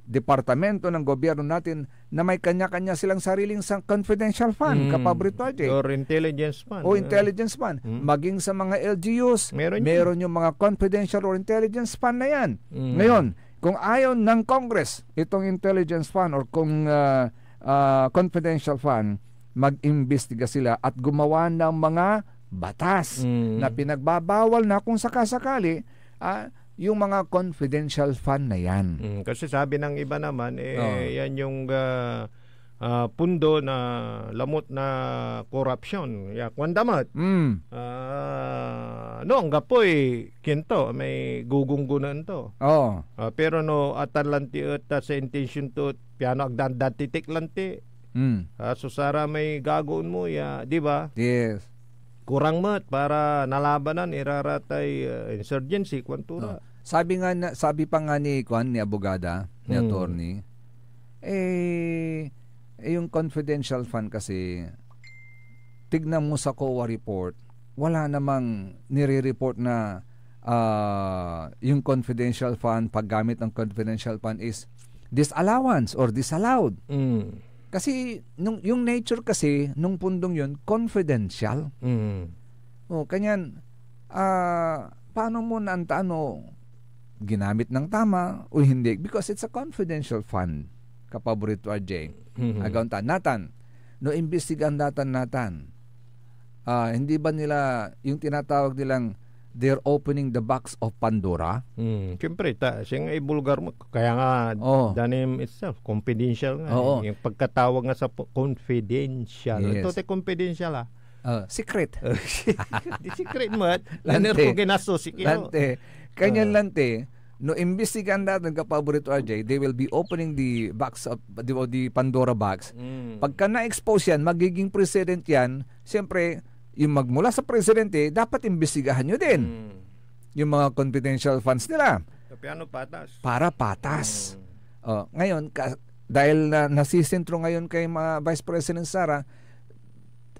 departamento ng gobyerno natin na may kanya-kanya silang sariling sang-, confidential fund, Mm. kapabrito, R J. Or intelligence fund, O ah. intelligence fund. Mm. Maging sa mga L G Us, Meron yan. meron yung mga confidential or intelligence fund na yan. Mm. Ngayon, Kung ayaw ng Congress itong intelligence fund or kung, ah, ah, confidential fund, mag-imbestiga sila at gumawa ng mga batas Mm. na pinagbabawal na kung sakasakali, ah, yung mga confidential fund na yan. Mm, kasi sabi ng iba naman, eh, Oh. yan yung, ah, ah, pundo na lamot na korupsyon. Ya, kuan da met. Mm. Ah, no, anggapoy, kinto, may gugunggunan to. Oo. Ah, pero no, atan lanti et, ah, sa intention to, piano agdan datitik lanti. Mm. Ah, so sara may gagawaen mo, ya, di ba? Yes. Kurang met para nalabanan, iraratay, ah, insurgency, kuan to ra. Oh. Sabi nga na, sabi pa nga ni, kuan, ni abogada, ni Hmm. attorney, eh, eh, yung confidential fund kasi, tignan mo sa COA report, wala namang nire-report na, ah, yung confidential fund, paggamit ng confidential fund is disallowance or disallowed. Mm. Kasi nung, yung nature kasi nung pundong yun, confidential. Mm. Oh, kanyan, ah, paano mo naantaan no ginamit ng tama o hindi? Because it's a confidential fund, kapaborito R J. Mhm. Agaw ta, natan, no imbestigahan natan, natan, ah, hindi ba nila, yung tinatawag nilang, they're opening the box of Pandora? Hmm, siyempre, ta, siya nga ibulgar mo. Kaya nga, Oh. the name itself, confidential nga Oo. eh. Yung pagkatawag nga sa po-, confidential. Yes. Ito, te, confidential, ah. Ah, secret. Di secret mo, at Lante. Lante. Kanyan Ah. lante, no imbestigahan natan, kapaborito R J, they will be opening the box of, di ba, the Pandora box. Mm. Pagka na-expose yan, magiging precedent yan, siyempre, yung magmula sa presidente, dapat imbestigahan nyo din Mm. yung mga confidential funds nila. Sa piano patas. Para patas. Mm. Oh, ngayon, ka-, dahil na, nasisentro ngayon kay mga Vice President Sara,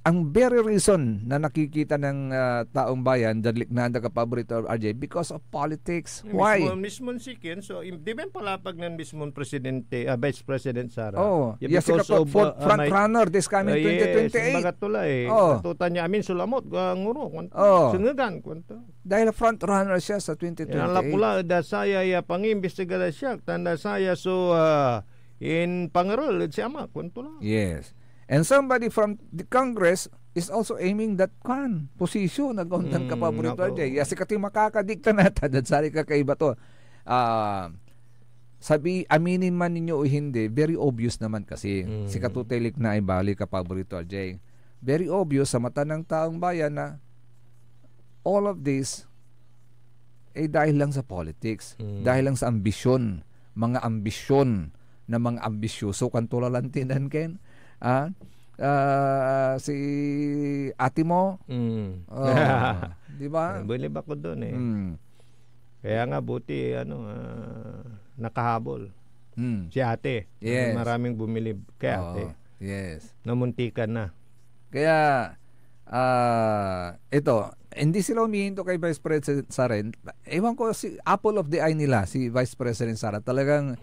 ang very reason na nakikita ng, ah, taong bayan, dadliknaan da, kapaborito R J, because of politics. Why? Mismo, mismo si Ken, so, im-, di ba yung palapag ng mismong presidente, ah, Vice President Sara? Oh, Yeah, yes, because ikaw, of, front, uh, uh, front may runner this coming Uh, yes, twenty twenty-eight. Baga to la eh. Oh. Katutan niya, amin, sulamot, ah, nguro, kwan-, Oh. Sengegan, kwanto. Dahil front runner siya sa twenty twenty-eight. Yan la pula, da saya, ya, pangimbestiga da siya, tanda saya, so, ah, in pangarel, si ama, kwanto la. Yes. And somebody from the Congress is also aiming that, kwan, position, agaw tan Mm, kapaborito nako. Jay. Ya, sikatoy makakadikta natan, dan saray kakaiba to. Ah, sabi, aminin man ninyo o hindi, very obvious naman kasi. Mm. Sikato tay liknaay bali, kapaborito Jay. Very obvious sa mata ng taong bayan na all of this, eh, dahil lang sa politics, Mm. dahil lang sa ambisyon, mga ambisyon na mga ambisyoso, kanto la lanti nan, Ken. Ah, ah, si ate mo, Mm. oh, di ba? Bilib ako dun eh. Mm. Kaya nga, buti, ano, ah, nakahabol. Mm. Si ate. Yes. Maraming bumilib kay Oo, ate. Yes. Namuntikan na. Kaya, ah, ito, hindi sila humihinto kay Vice President Sara. Ewan ko, si apple of the eye nila, si Vice President Sara. Talagang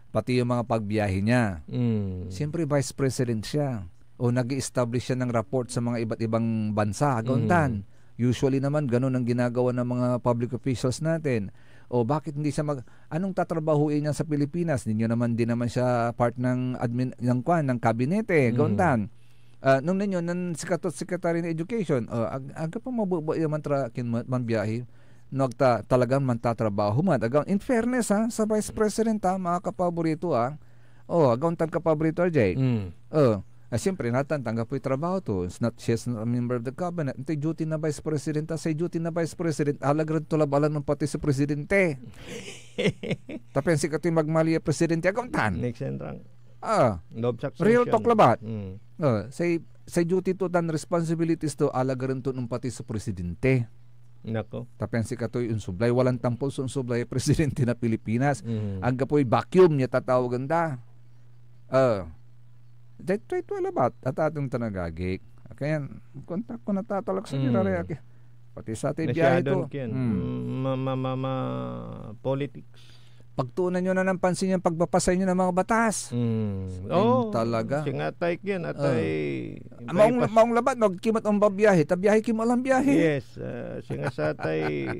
pati yung mga pagbiyahe niya. Mm. Siyempre, Vice President siya. O nag-i-establish siya ng report sa mga iba't ibang bansa, agaw Mm. tan. Usually naman, ganun ang ginagawa ng mga public officials natin. O bakit hindi siya mag-, anong tatrabahuin niya sa Pilipinas? Ninyo naman, di naman siya part ng admin, ng kwan, ng kabinete, Mm. gaon tan. Ah, nung ninyo, nan sikato, Secretary ng Education, ah, ag-, aga pa mababa yung mantra-, kin-, man-, manbiyahe. No, agta, talagang mantatrabaho man. Agaw, in fairness, ha, sa Vice President, ha, mga kapaborito, ha. Oh, agaw tan kapaborito, R J. Mm. Oh, ah, siyempre, natan, tanggap ko'y trabaho to. It's not, she's not a member of the cabinet. Ito yung duty na Vice President, ha, say duty na Vice President, alagad to labanan ng pati sa presidente. Tapen sikato'y magmali a presidente, agaw tan. Next and rank. Ah, Love succession. Real talk labat. Mm. Ah, say, say duty to tan responsibilities to, alagaren to nung pati sa presidente. Nako. Tapen sikato'y onsublay, walang tampol so onsublay a presidente na Pilipinas. Mm. Anggapoy vacuum ya tatawagen da. Ah, daytoy to labat, atateng tan agagik. Kaya, kontak ko natatalak sa Mm. diraraya ki-, pati sa atay biyahe Masyadon to. Ken. Mm. Ma-, ma-, ma-, ma-, politics. Pagtuunan nyo na ng pansin yung pagpapasay nyo ng mga batas. Mm. Ayun Oh, talaga. Singa atay ken, atay Oh. Maong, maong labat, no? Kimot ang babiyahe, ta biyahe, kimot lang biyahe. Yes, ah, singa sa atay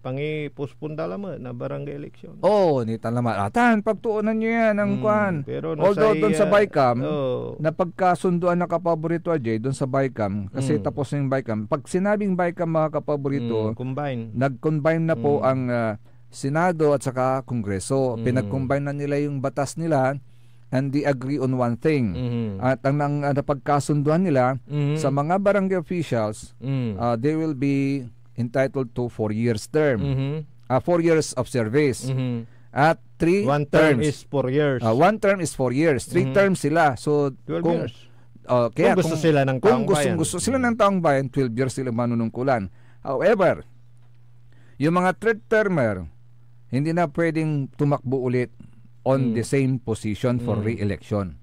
pangipospon da lamet na barangay election. Oo, nitan laman. Atan, pagtuunan nyo yan, ang Hmm, kwan. pero no Although say, doon sa ah, BICAM, oo. napagkasunduan na kapaborito, Ajay, doon sa BICAM, kasi Hmm. tapos na yung BICAM. Pag sinabing BICAM, mga kapaborito, Hmm, combine. nag-combine na po Hmm. ang, ah, Senado at saka Kongreso. Hmm. Pinag-combine na nila yung batas nila and they agree on one thing. Mhm. At ang, ang, ang napagkasunduan nila Mhm. sa mga barangay officials, Mm. ah, they will be entitled to four years term. Mhm. Ah, four years of service. Mhm. At three One term terms. is four years. Ah, one term is four years. Three Mhm. terms sila. So, Twelve kung, years. oh, kaya Kung gusto kung, sila ng kung taong gustong bayan. gusto sila Mm. ng taong bayan, twelve years sila manunungkulan. However, yung mga third termer, hindi na pwedeng tumakbo ulit on Mm. the same position for Mm. re-election.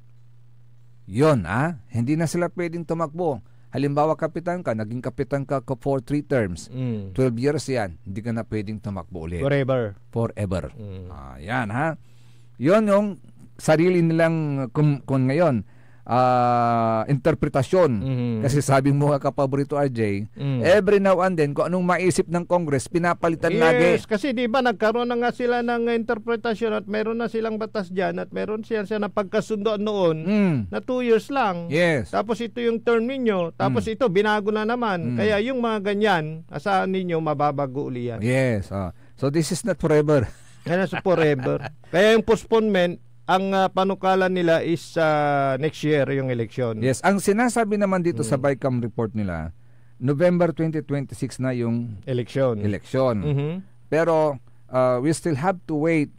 Yun, ah, hindi na sila pwedeng tumakbo. Halimbawa, kapitan ka, naging kapitan ka ka for three terms. Mm. Twelve years yan, hindi ka na pwedeng tumakbo ulit. Forever. Forever. Mm. Ah, yan, ha? Yun yung sarili nilang kum-, kun ngayon, ah, interpretasyon. Mhm. Kasi sabi mo nga, kapaborito, R J, Mm. every now and then, kung anong maisip ng Congress, pinapalitan Yes, lagi. kasi di ba nagkaroon na nga sila ng interpretasyon at meron na silang batas dyan at meron siya, siya napagkasundoan noon Mm. na two years lang. Yes. Tapos ito yung term ninyo, tapos Mm. ito binago na naman. Mm. Kaya yung mga ganyan, asahan ninyo, mababago uli yan. Yes, ah. So this is not forever. Kaya sa forever. Kaya yung postponement, ang, ah, panukalan nila is, ah, next year yung election. Yes, ang sinasabi naman dito sa Mm. BICAM report nila, November twenty twenty-six na yung Election. election. Mhm. Pero, ah, we still have to wait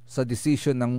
sa decision ng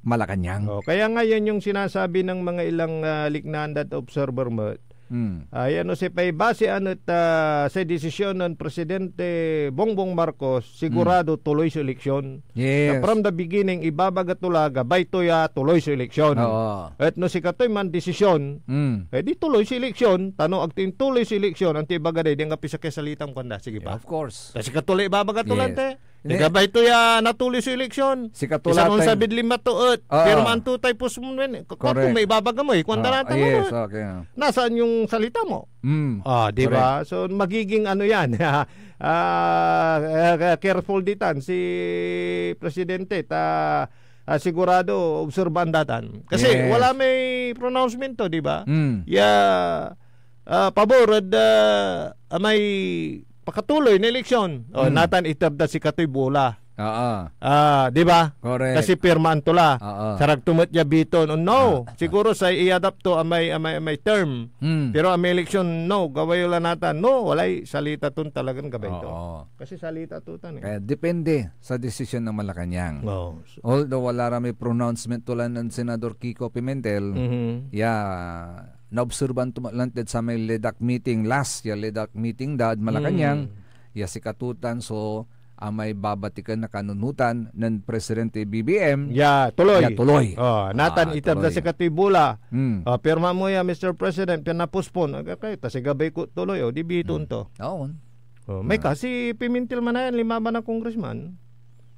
Malacañang. Oh, kaya nga yan yung sinasabi ng mga ilang, ah, liknaan dat observer mo. Hmm. Ah, yan o si pay base anut, ah, say desisyon nen Presidente Bongbong Marcos, sigurado Hmm. tuloy so eleksyon. Yes. Na from the beginning, ibabaga to la, gabay to ya tuloy so eleksyon. Oo. Et no sikatoy mandesisyon, Hmm. eh, di tuloy so eleksyon. Ta no agto intuloy so eleksyon, anto ibaga day, di anggapo sakey a salitam kuanda. Sige Yeah, pa. of course. Ta sikato la ibabaga to Yes. lante. Hindi. Gabay to ya natuloy so eleksyon. Sikato Isa la kon tay sabid lima to et, Oo. pirmaan to tay postponement. K-, Correct. kung may ibabaga mo, eh, kuwan da Ah, natan mo, yes, eh. okay, ah. Nasaan yung salita mo? Mm, Ah, di correct. ba? So, magiging ano yan. Ah, ah, careful ditan si Presidente, ta, ah, sigurado obserban datan. Kasi Yes. wala may pronouncement to, di ba? Mm. Ya, ah, pabor ed, ah, may pakatuloy na eleksyon. O, Hmm. natan iter da sikatoy bola. Oo. Ah, di ba? Correct. Kasi pirmaan to la. Oo. Sarag to met ya biton. Oh, no. Ah. Siguro say i-adapt to amay, amay, amay term. Hmm. Pero amay eleksyon, no. Gaway yo la natan. No, walay salita ton talagan gabay to. Oo. Kasi salita to tan eh. Kaya depende sa desisyon ng Malacañang. Oo. Although wala ra may pronouncement to la nen Senador Kiko Pimentel, Mhm. ya naobserban to met lan ted samay LEDAC meeting, last ya LEDAC meeting da ed Malacañang, Hmm. ya sikato tan so amay babatiken na kanunotan nen Presidente B B M, Ya, tuloy. ya tuloy. Oh, natan Ah, iter da tuloy. sikatoy bola. Hmm. Ah, pirma mo ya, Mister President, pian na-postpone. Agay, ta si gabay ko tuloy, oh, di biton Hmm. to. Oo. Oh, may Ah. kasi Pimentel man ayan, lima ba na congressman?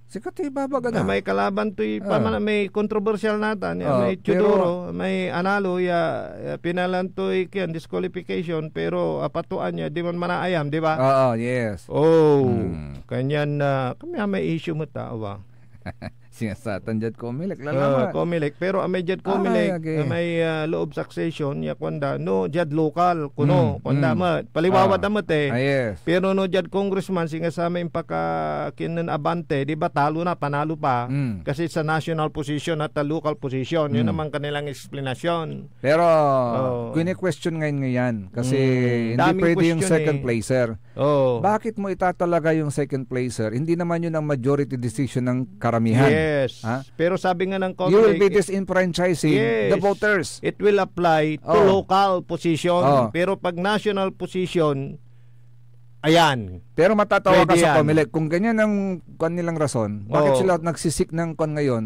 Sikato ibabaga Na na. may kalaban to'y Ah. pamana-, may kontrobersyal natan, ya Ah, may pero Teodoro, may Analo, ya, ya pinalan to'y kiyan, disqualification, pero apatuan ya, di man manaayam, di ba? Oo, yes. Oh, Hmm. kanyan, ah, kami, ah, may issue mo ta, awa. Sinasatan dyan, Comelec, Ah, lalaman. Comelec, pero amay diad Comelec, Ay, okay. amay, ah, loob succession, ya kuanda, no, diad local, kuno, Hmm, kuanda hmm. met. Paliwawa Ah. da met eh. Ah, yes. Pero no diad congressman, singa samay impaka-, kinen Abante, di ba, talo na, panalo pa. Hmm. Kasi sa national position at sa local position, yun Hmm. naman kanilang explanation. Pero, Oh. kine-question ngayon nga yan. Kasi Hmm, hindi daming pwede yung question second eh. placer. Oh. Bakit mo itatalaga yung second placer? Hindi naman yun ang majority decision ng karamihan. Yes. Ha? Pero sabi nga ng You will be Comelec, disenfranchising the Yes. voters. It will apply to Oh. local position. Oh. Pero pag national position, ayan. Pero matatawa ka Pwede sa yan. Comelec. Kung ganyan ang kwan nilang rason, bakit Oo. sila nagsisik ng kwan ngayon,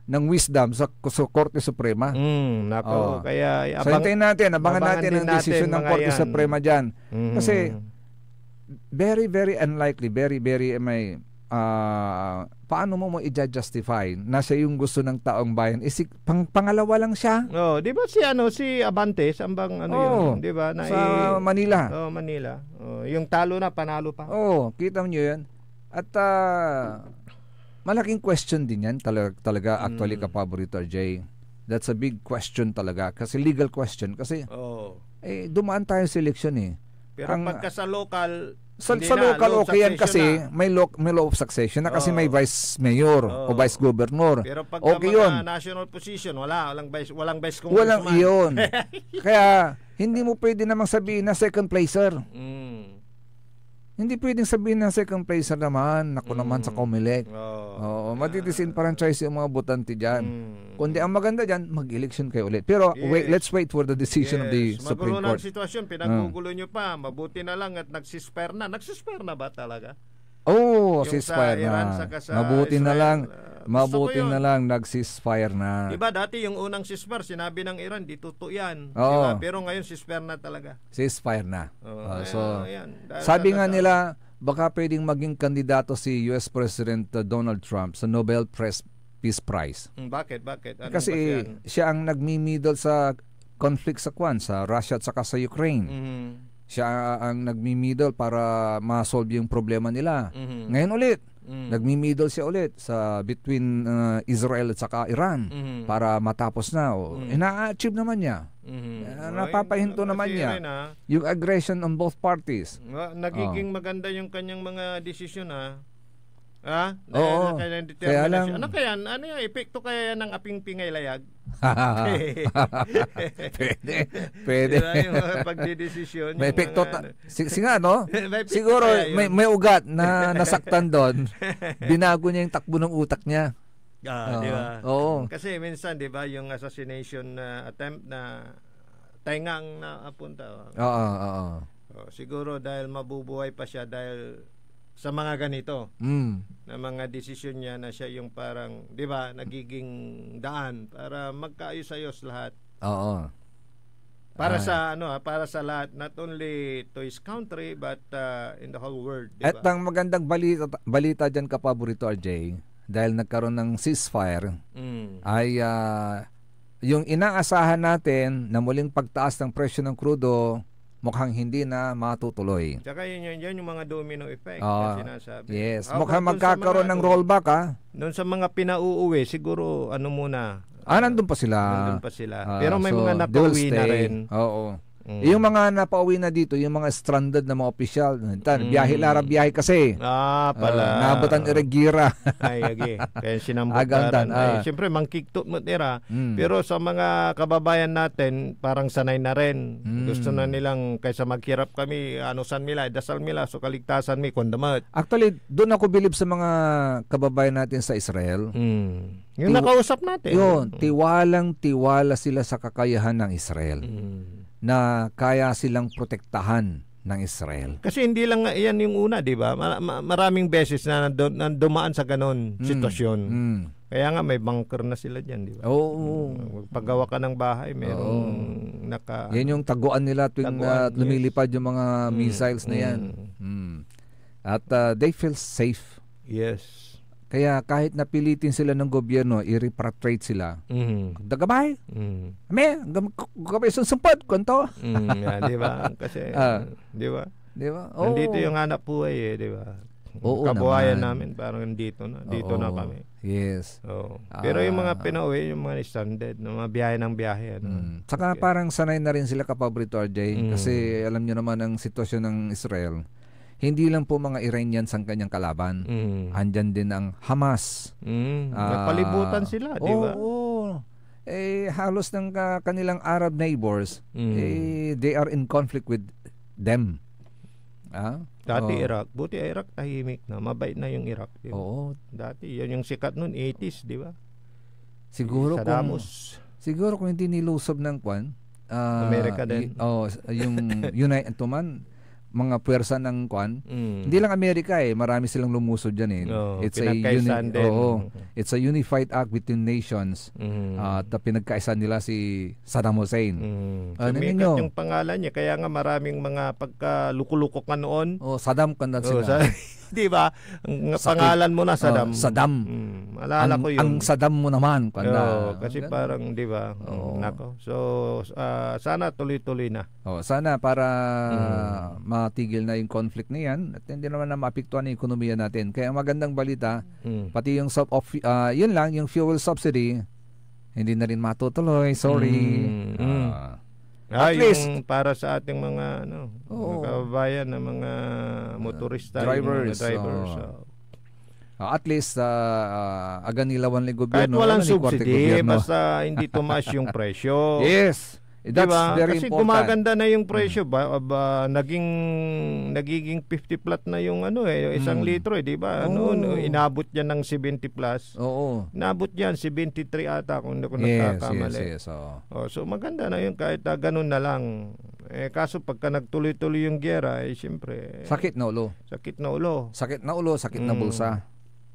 ng wisdom sa, sa Korte Suprema? Mm, nako, Oh. kaya So, abang-, hintayin natin, abangan abangan natin din ang natin desisyon ng mga Korte yan. Suprema dyan. Mhm. Kasi, very, very unlikely, very, very, may, ah, paano mo mo i-justify na siya yung gusto ng taong bayan? Isi-, pang-, pangalawa lang siya. Oh, di ba si ano, si Abante, saan bang ano Oh, yun, di ba? Na sa i-, Manila. Oh, Manila. Oh, yung talo na, panalo pa. Oh, kita niyo yun? At, ah, malaking question din yan tala-, talaga, actually, Mm. Kapaborito R J. That's a big question talaga. Kasi legal question. Kasi, Oo. eh, dumaan tayo sa eleksyon eh. Pero Ang pagka sa local, sa, hindi sa na, local, law of okay yan kasi succession na. may lo-, may law of succession na kasi Oo. may vice mayor o Oo. vice governor. Pero pagka Okay mga yun. national position, wala, walang vice, walang vice Walang congressman. iyon. Kaya, hindi mo pwede namang sabihin na second placer. Mm. Hindi pwedeng sabihin na second placer naman, naku naman sa Mm. Comelec. Oo. Oo, Ah. madidisenfranchise yung mga botante dyan. Mm. Kundi ang maganda dyan, mag-election kayo ulit. Pero wait, Yes. let's wait for the decision of the Yes. Supreme Magulo na ang Court. sitwasyon, Ah. pinagugulo nyo pa. Mabuti na lang at nag-ceasefire na. Nag-ceasefire na ba talaga? Oo, Yung sa ceasefire Iran na. saka sa Mabuti na Israel, lang, ah, gusto ko mabuti yun. na lang nag-ceasefire na. Diba, dati yung unang ceasefire, sinabi ng Iran, "Di totoo yan." Oo. Diba? Pero ngayon, ceasefire na talaga. Ceasefire na. Oo, Ah, ayan, so, ayan. Dahil sabi sa nga nila, baka pwedeng maging kandidato si U S President, uh, Donald Trump sa Nobel Pres-, Peace Prize. Hmm, bakit? Bakit? Anong Kasi basihan? siya ang nagmi-middle sa conflict sa kwan, sa Russia at saka sa Ukraine. Mhm. Siya ang nagmi-middle para ma-solve yung problema nila. Mhm. Ngayon ulit, Mm. nagmi-middle siya ulit sa between, uh, Israel at saka Iran Mhm. para matapos na. O, Mm. ina-achieve naman niya. Mhm. Ah, Ay, napapahinto naman niya. Iran, ah. Yung aggression on both parties. Ma-, nagiging Oh. maganda yung kanyang mga desisyon, ah. Ha? Oo. Dahil sa kanyang Kaya determinasyon. lang Ano kaya? Ano yung epekto kaya ng aping pingay layag? Pwede. Pwede. Di ba, yung mga pagdidesisyon, May yung epekto mga ta-, ano. si-, si nga, no? May epekto Siguro, kaya yun? may, may ugat na nasaktan doon. Binago niya yung takbo ng utak niya. Ah, Oo. di ba? Oo. Kasi minsan, di ba, yung assassination na attempt na tayo nga ang naapunta, oh. Oo, oo. Oh, siguro dahil mabubuhay pa siya dahil sa mga ganito, Mm. na mga desisyon niya na siya yung parang, di ba, nagiging daan para magkaayos-ayos lahat. Oo. Para Ay. sa, ano, ah, para sa lahat, not only to his country, but, ah, in the whole world, di At ba? ang magandang balita, balita dyan, Kapaborito R J, dahil nagkaroon ng ceasefire, Mm. ay, ah, yung inaasahan natin na muling pagtaas ng presyo ng krudo, mukhang hindi na matutuloy. Tsaka yun, yun, yun yung mga domino effect Oo. na sinasabi. Yes. How Mukhang about dun sa magkakaroon mga, ng ano, rollback, ah. dun sa mga pinauuwi, siguro, ano muna, Ah, ah, nandun pa sila. nandun pa sila. Ah, Pero may so, mga they'll napauwi na stay. rin. Oo. Mm. Yung mga napauwi na dito, yung mga stranded na mga opisyal, tan, Mm. biyahe la ra, biyahe kasi. Ah, pala. Ah, naabutan iray gira. Ay, agi. Kaya sinambot Agantan, na rin. Ay, ah. siyempre, mangkiktot met ira. Mm. Pero sa mga kababayan natin, parang sanay na rin. Mm. Gusto na nilang, kaysa maghirap kami, ano san mi la, dasal mi la, so kaligtasan mi, kundamot. Actually, doon ako bilib sa mga kababayan natin sa Israel. Mm. Yung Tiw-, nakausap natin. yun, Mm. tiwalang-tiwala sila sa kakayahan ng Israel Mm. na kaya silang protektahan ng Israel. Kasi hindi lang nga iyan yung una, di ba? Ma-, ma-, maraming beses na nando-, na dumaan sa ganon Mm. sitwasyon. Mm. Kaya nga may bunker na sila dyan, di ba? Oo. Mm. Paggawa ka ng bahay, merong Oo. naka-, Yan yung taguan nila tuwing, taguan, ah, yes. lumilipad yung mga Mm. missiles na yan. Mm. Mm. At, ah, they feel safe. Yes. Kaya kahit napilitin sila ng gobyerno, i-repatriate sila. Mhm. Dagabay! Mhm. Ame, gam-, gabay sunsupad, kwanto? Mm, yeah, di ba? Kasi, Ah. di ba? Di ba? Nandito Oo. yung hanap buhay eh, di ba? Oo Kabuhayan naman. namin, parang nandito na. Dito na Oo. kami. Yes. Oo. Pero yung mga Ah. pinauwi, yung mga stranded, no, mga biyahe ng biyahe, ano. Mm. Saka Okay. parang sanay na rin sila, Kapabrito R J, Mm. kasi alam nyo naman ang sitwasyon ng Israel. Hindi lang po mga Iranians ang kanyang kalaban. Mm. Andyan din ang Hamas. Mm. Ah, Napalibutan sila, di ba? Oo. Eh, halos ng ka-, kanilang Arab neighbors, Mm. eh, they are in conflict with them. Ah? Dati Oh. Iraq. Buti Iraq tahimik na. Mabait na yung Iraq, di ba? Oo. Dati, yan yung sikat nun, eighties, di ba? Siguro Saddam kung, Hussein. siguro kung hindi nilusob ng kwan, ah, Amerika din. y-, oh, s-, yung United, ito man, mga puwersa ng kwan, Mm. hindi lang Amerika eh, marami silang lumusob dyan eh. Oo, It's a pinagkaisahan uni-, din. oo. Mm. It's a unified act between nations. Mm. At, ah, pinagkaisahan nila si Saddam Hussein. Mm. Ah, Sumikat ninyo. yung pangalan niya, kaya nga maraming mga pagkaluko-luko ka noon. Oh, Saddam ka na Oh, sila. sa- Di ba? Ang Sakit. pangalan mo na, Oh, Saddam. Saddam. Mm, alala Ang, ko yun. ang Saddam mo naman, kuwan na. Oo, kasi Ganun. parang, di ba? Oo. Nako. So, ah, sana tuloy-tuloy na. Oh, sana para Mm. matigil na yung conflict na yan at hindi naman na maapektuhan ang ekonomiya natin. Kaya ang magandang balita, Mm. pati yung sub-, of, ah, yun lang, yung fuel subsidy, hindi na rin matutuloy. Sorry. Mm, mm. Ah. Ah, At least yung para sa ating mga, ano, Oo. mga kababayan na mga Ah, motorista, yung mga drivers, drivers, oo. oo. Ah, at least, ah, ah, aganilawan lay Kahit gobyerno, walang wala ni kuwartay subsidy, gobyerno. basta hindi tumaas yung presyo. Yes. Di That's ba? very Kasi important. gumaganda na yung presyo Mm. ba, ba, naging, nagiging fifty flat na yung ano eh, isang Mm. litro eh, di ba? Oo. Noon, inabot yan ng seventy plus. Oo. Inabot yan, seventy-three ata kung hindi ko Yes, nagkakamali. yes, yes, oo. Oh, so maganda na yun kahit, ah, ganun na lang. Eh, kaso pagka nagtuloy-tuloy yung giyera, eh, siyempre, Sakit na ulo. sakit na ulo. Sakit na ulo, sakit na Mm. bulsa.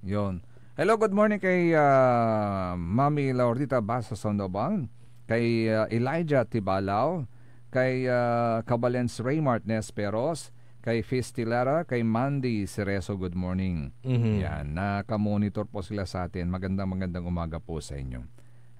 Yun. Hello, good morning kay, ah, Mami Laurdita Basa Sandoval, kay, ah, Elijah Tibalaw, kay, ah, Kabalens Raymart Nesperos, kay Fis Tilara, kay Mandy Cerezo, good morning. Mhm. Yan, nakamonitor po sila sa atin. Magandang, magandang umaga po sa inyo.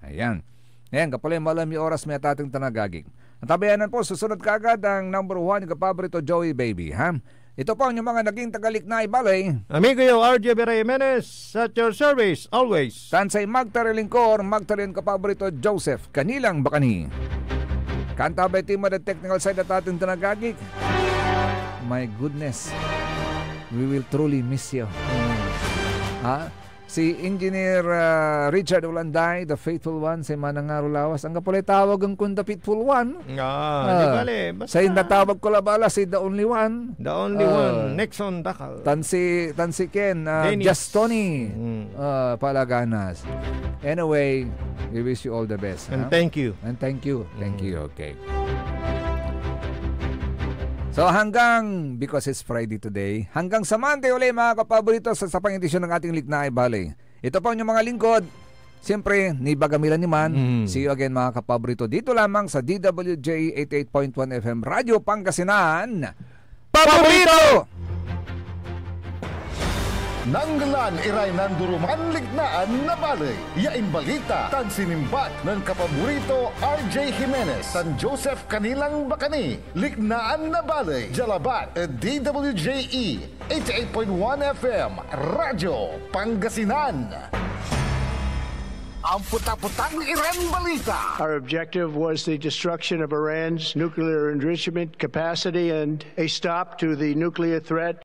Ayan. Ayan, kapulay malam yung oras may atateng tanagagik. At abayanan po, susunod kaagad ang number one, yung kapaborito, Joey Baby, ha? Ito po ang inyong mga naging tagaliknay balay. Amigo yo, R J Vera Jimenez, at your service, always. Tan say magtarelingkor, magtaren kapaborito, Joseph Kanilang Bakani. Kanta by Team Mad Technical Side at ating tanagagik. My goodness, we will truly miss you. Ha? Si Engineer, ah, Richard Ulanday, the faithful one, say manangaro lawas. Anggapo lay tawagen kon the faithful one. Ah, di Ah, bale, basta say natawag ko labala, say the only one. The only Ah, one, Nixon Dakal. Tan si, tan si Ken, ah, Dennis. Just Tony, Mm. ah, Palaganas. Anyway, we wish you all the best, And ha? thank you. And thank you. Thank Mm. you. Okay. So hanggang, because it's Friday today, hanggang sa Monday uli, mga kapaborito, sa isa pang edisyon ng ating Liknaay Baley. Ito po ang inyong mga lingkod. Siyempre, nibaga mi la ni man. Mm. See you again, mga kapaborito. Dito lamang sa D W J eighty-eight point one F M Radyo Pangasinan. Paborito! Nanggelan iray nanduruman liknaan na baley ya imbalita tan sinimbat nen kapaborito R J Jimenez tan Joseph Kanilang Bakani. Liknaan na Baley, dia labat ed D W J E eighty-eight point one F M, Radyo Pangasinan. Ang puta-putang Iran Balita. Our objective was the destruction of Iran's nuclear enrichment capacity and a stop to the nuclear threat.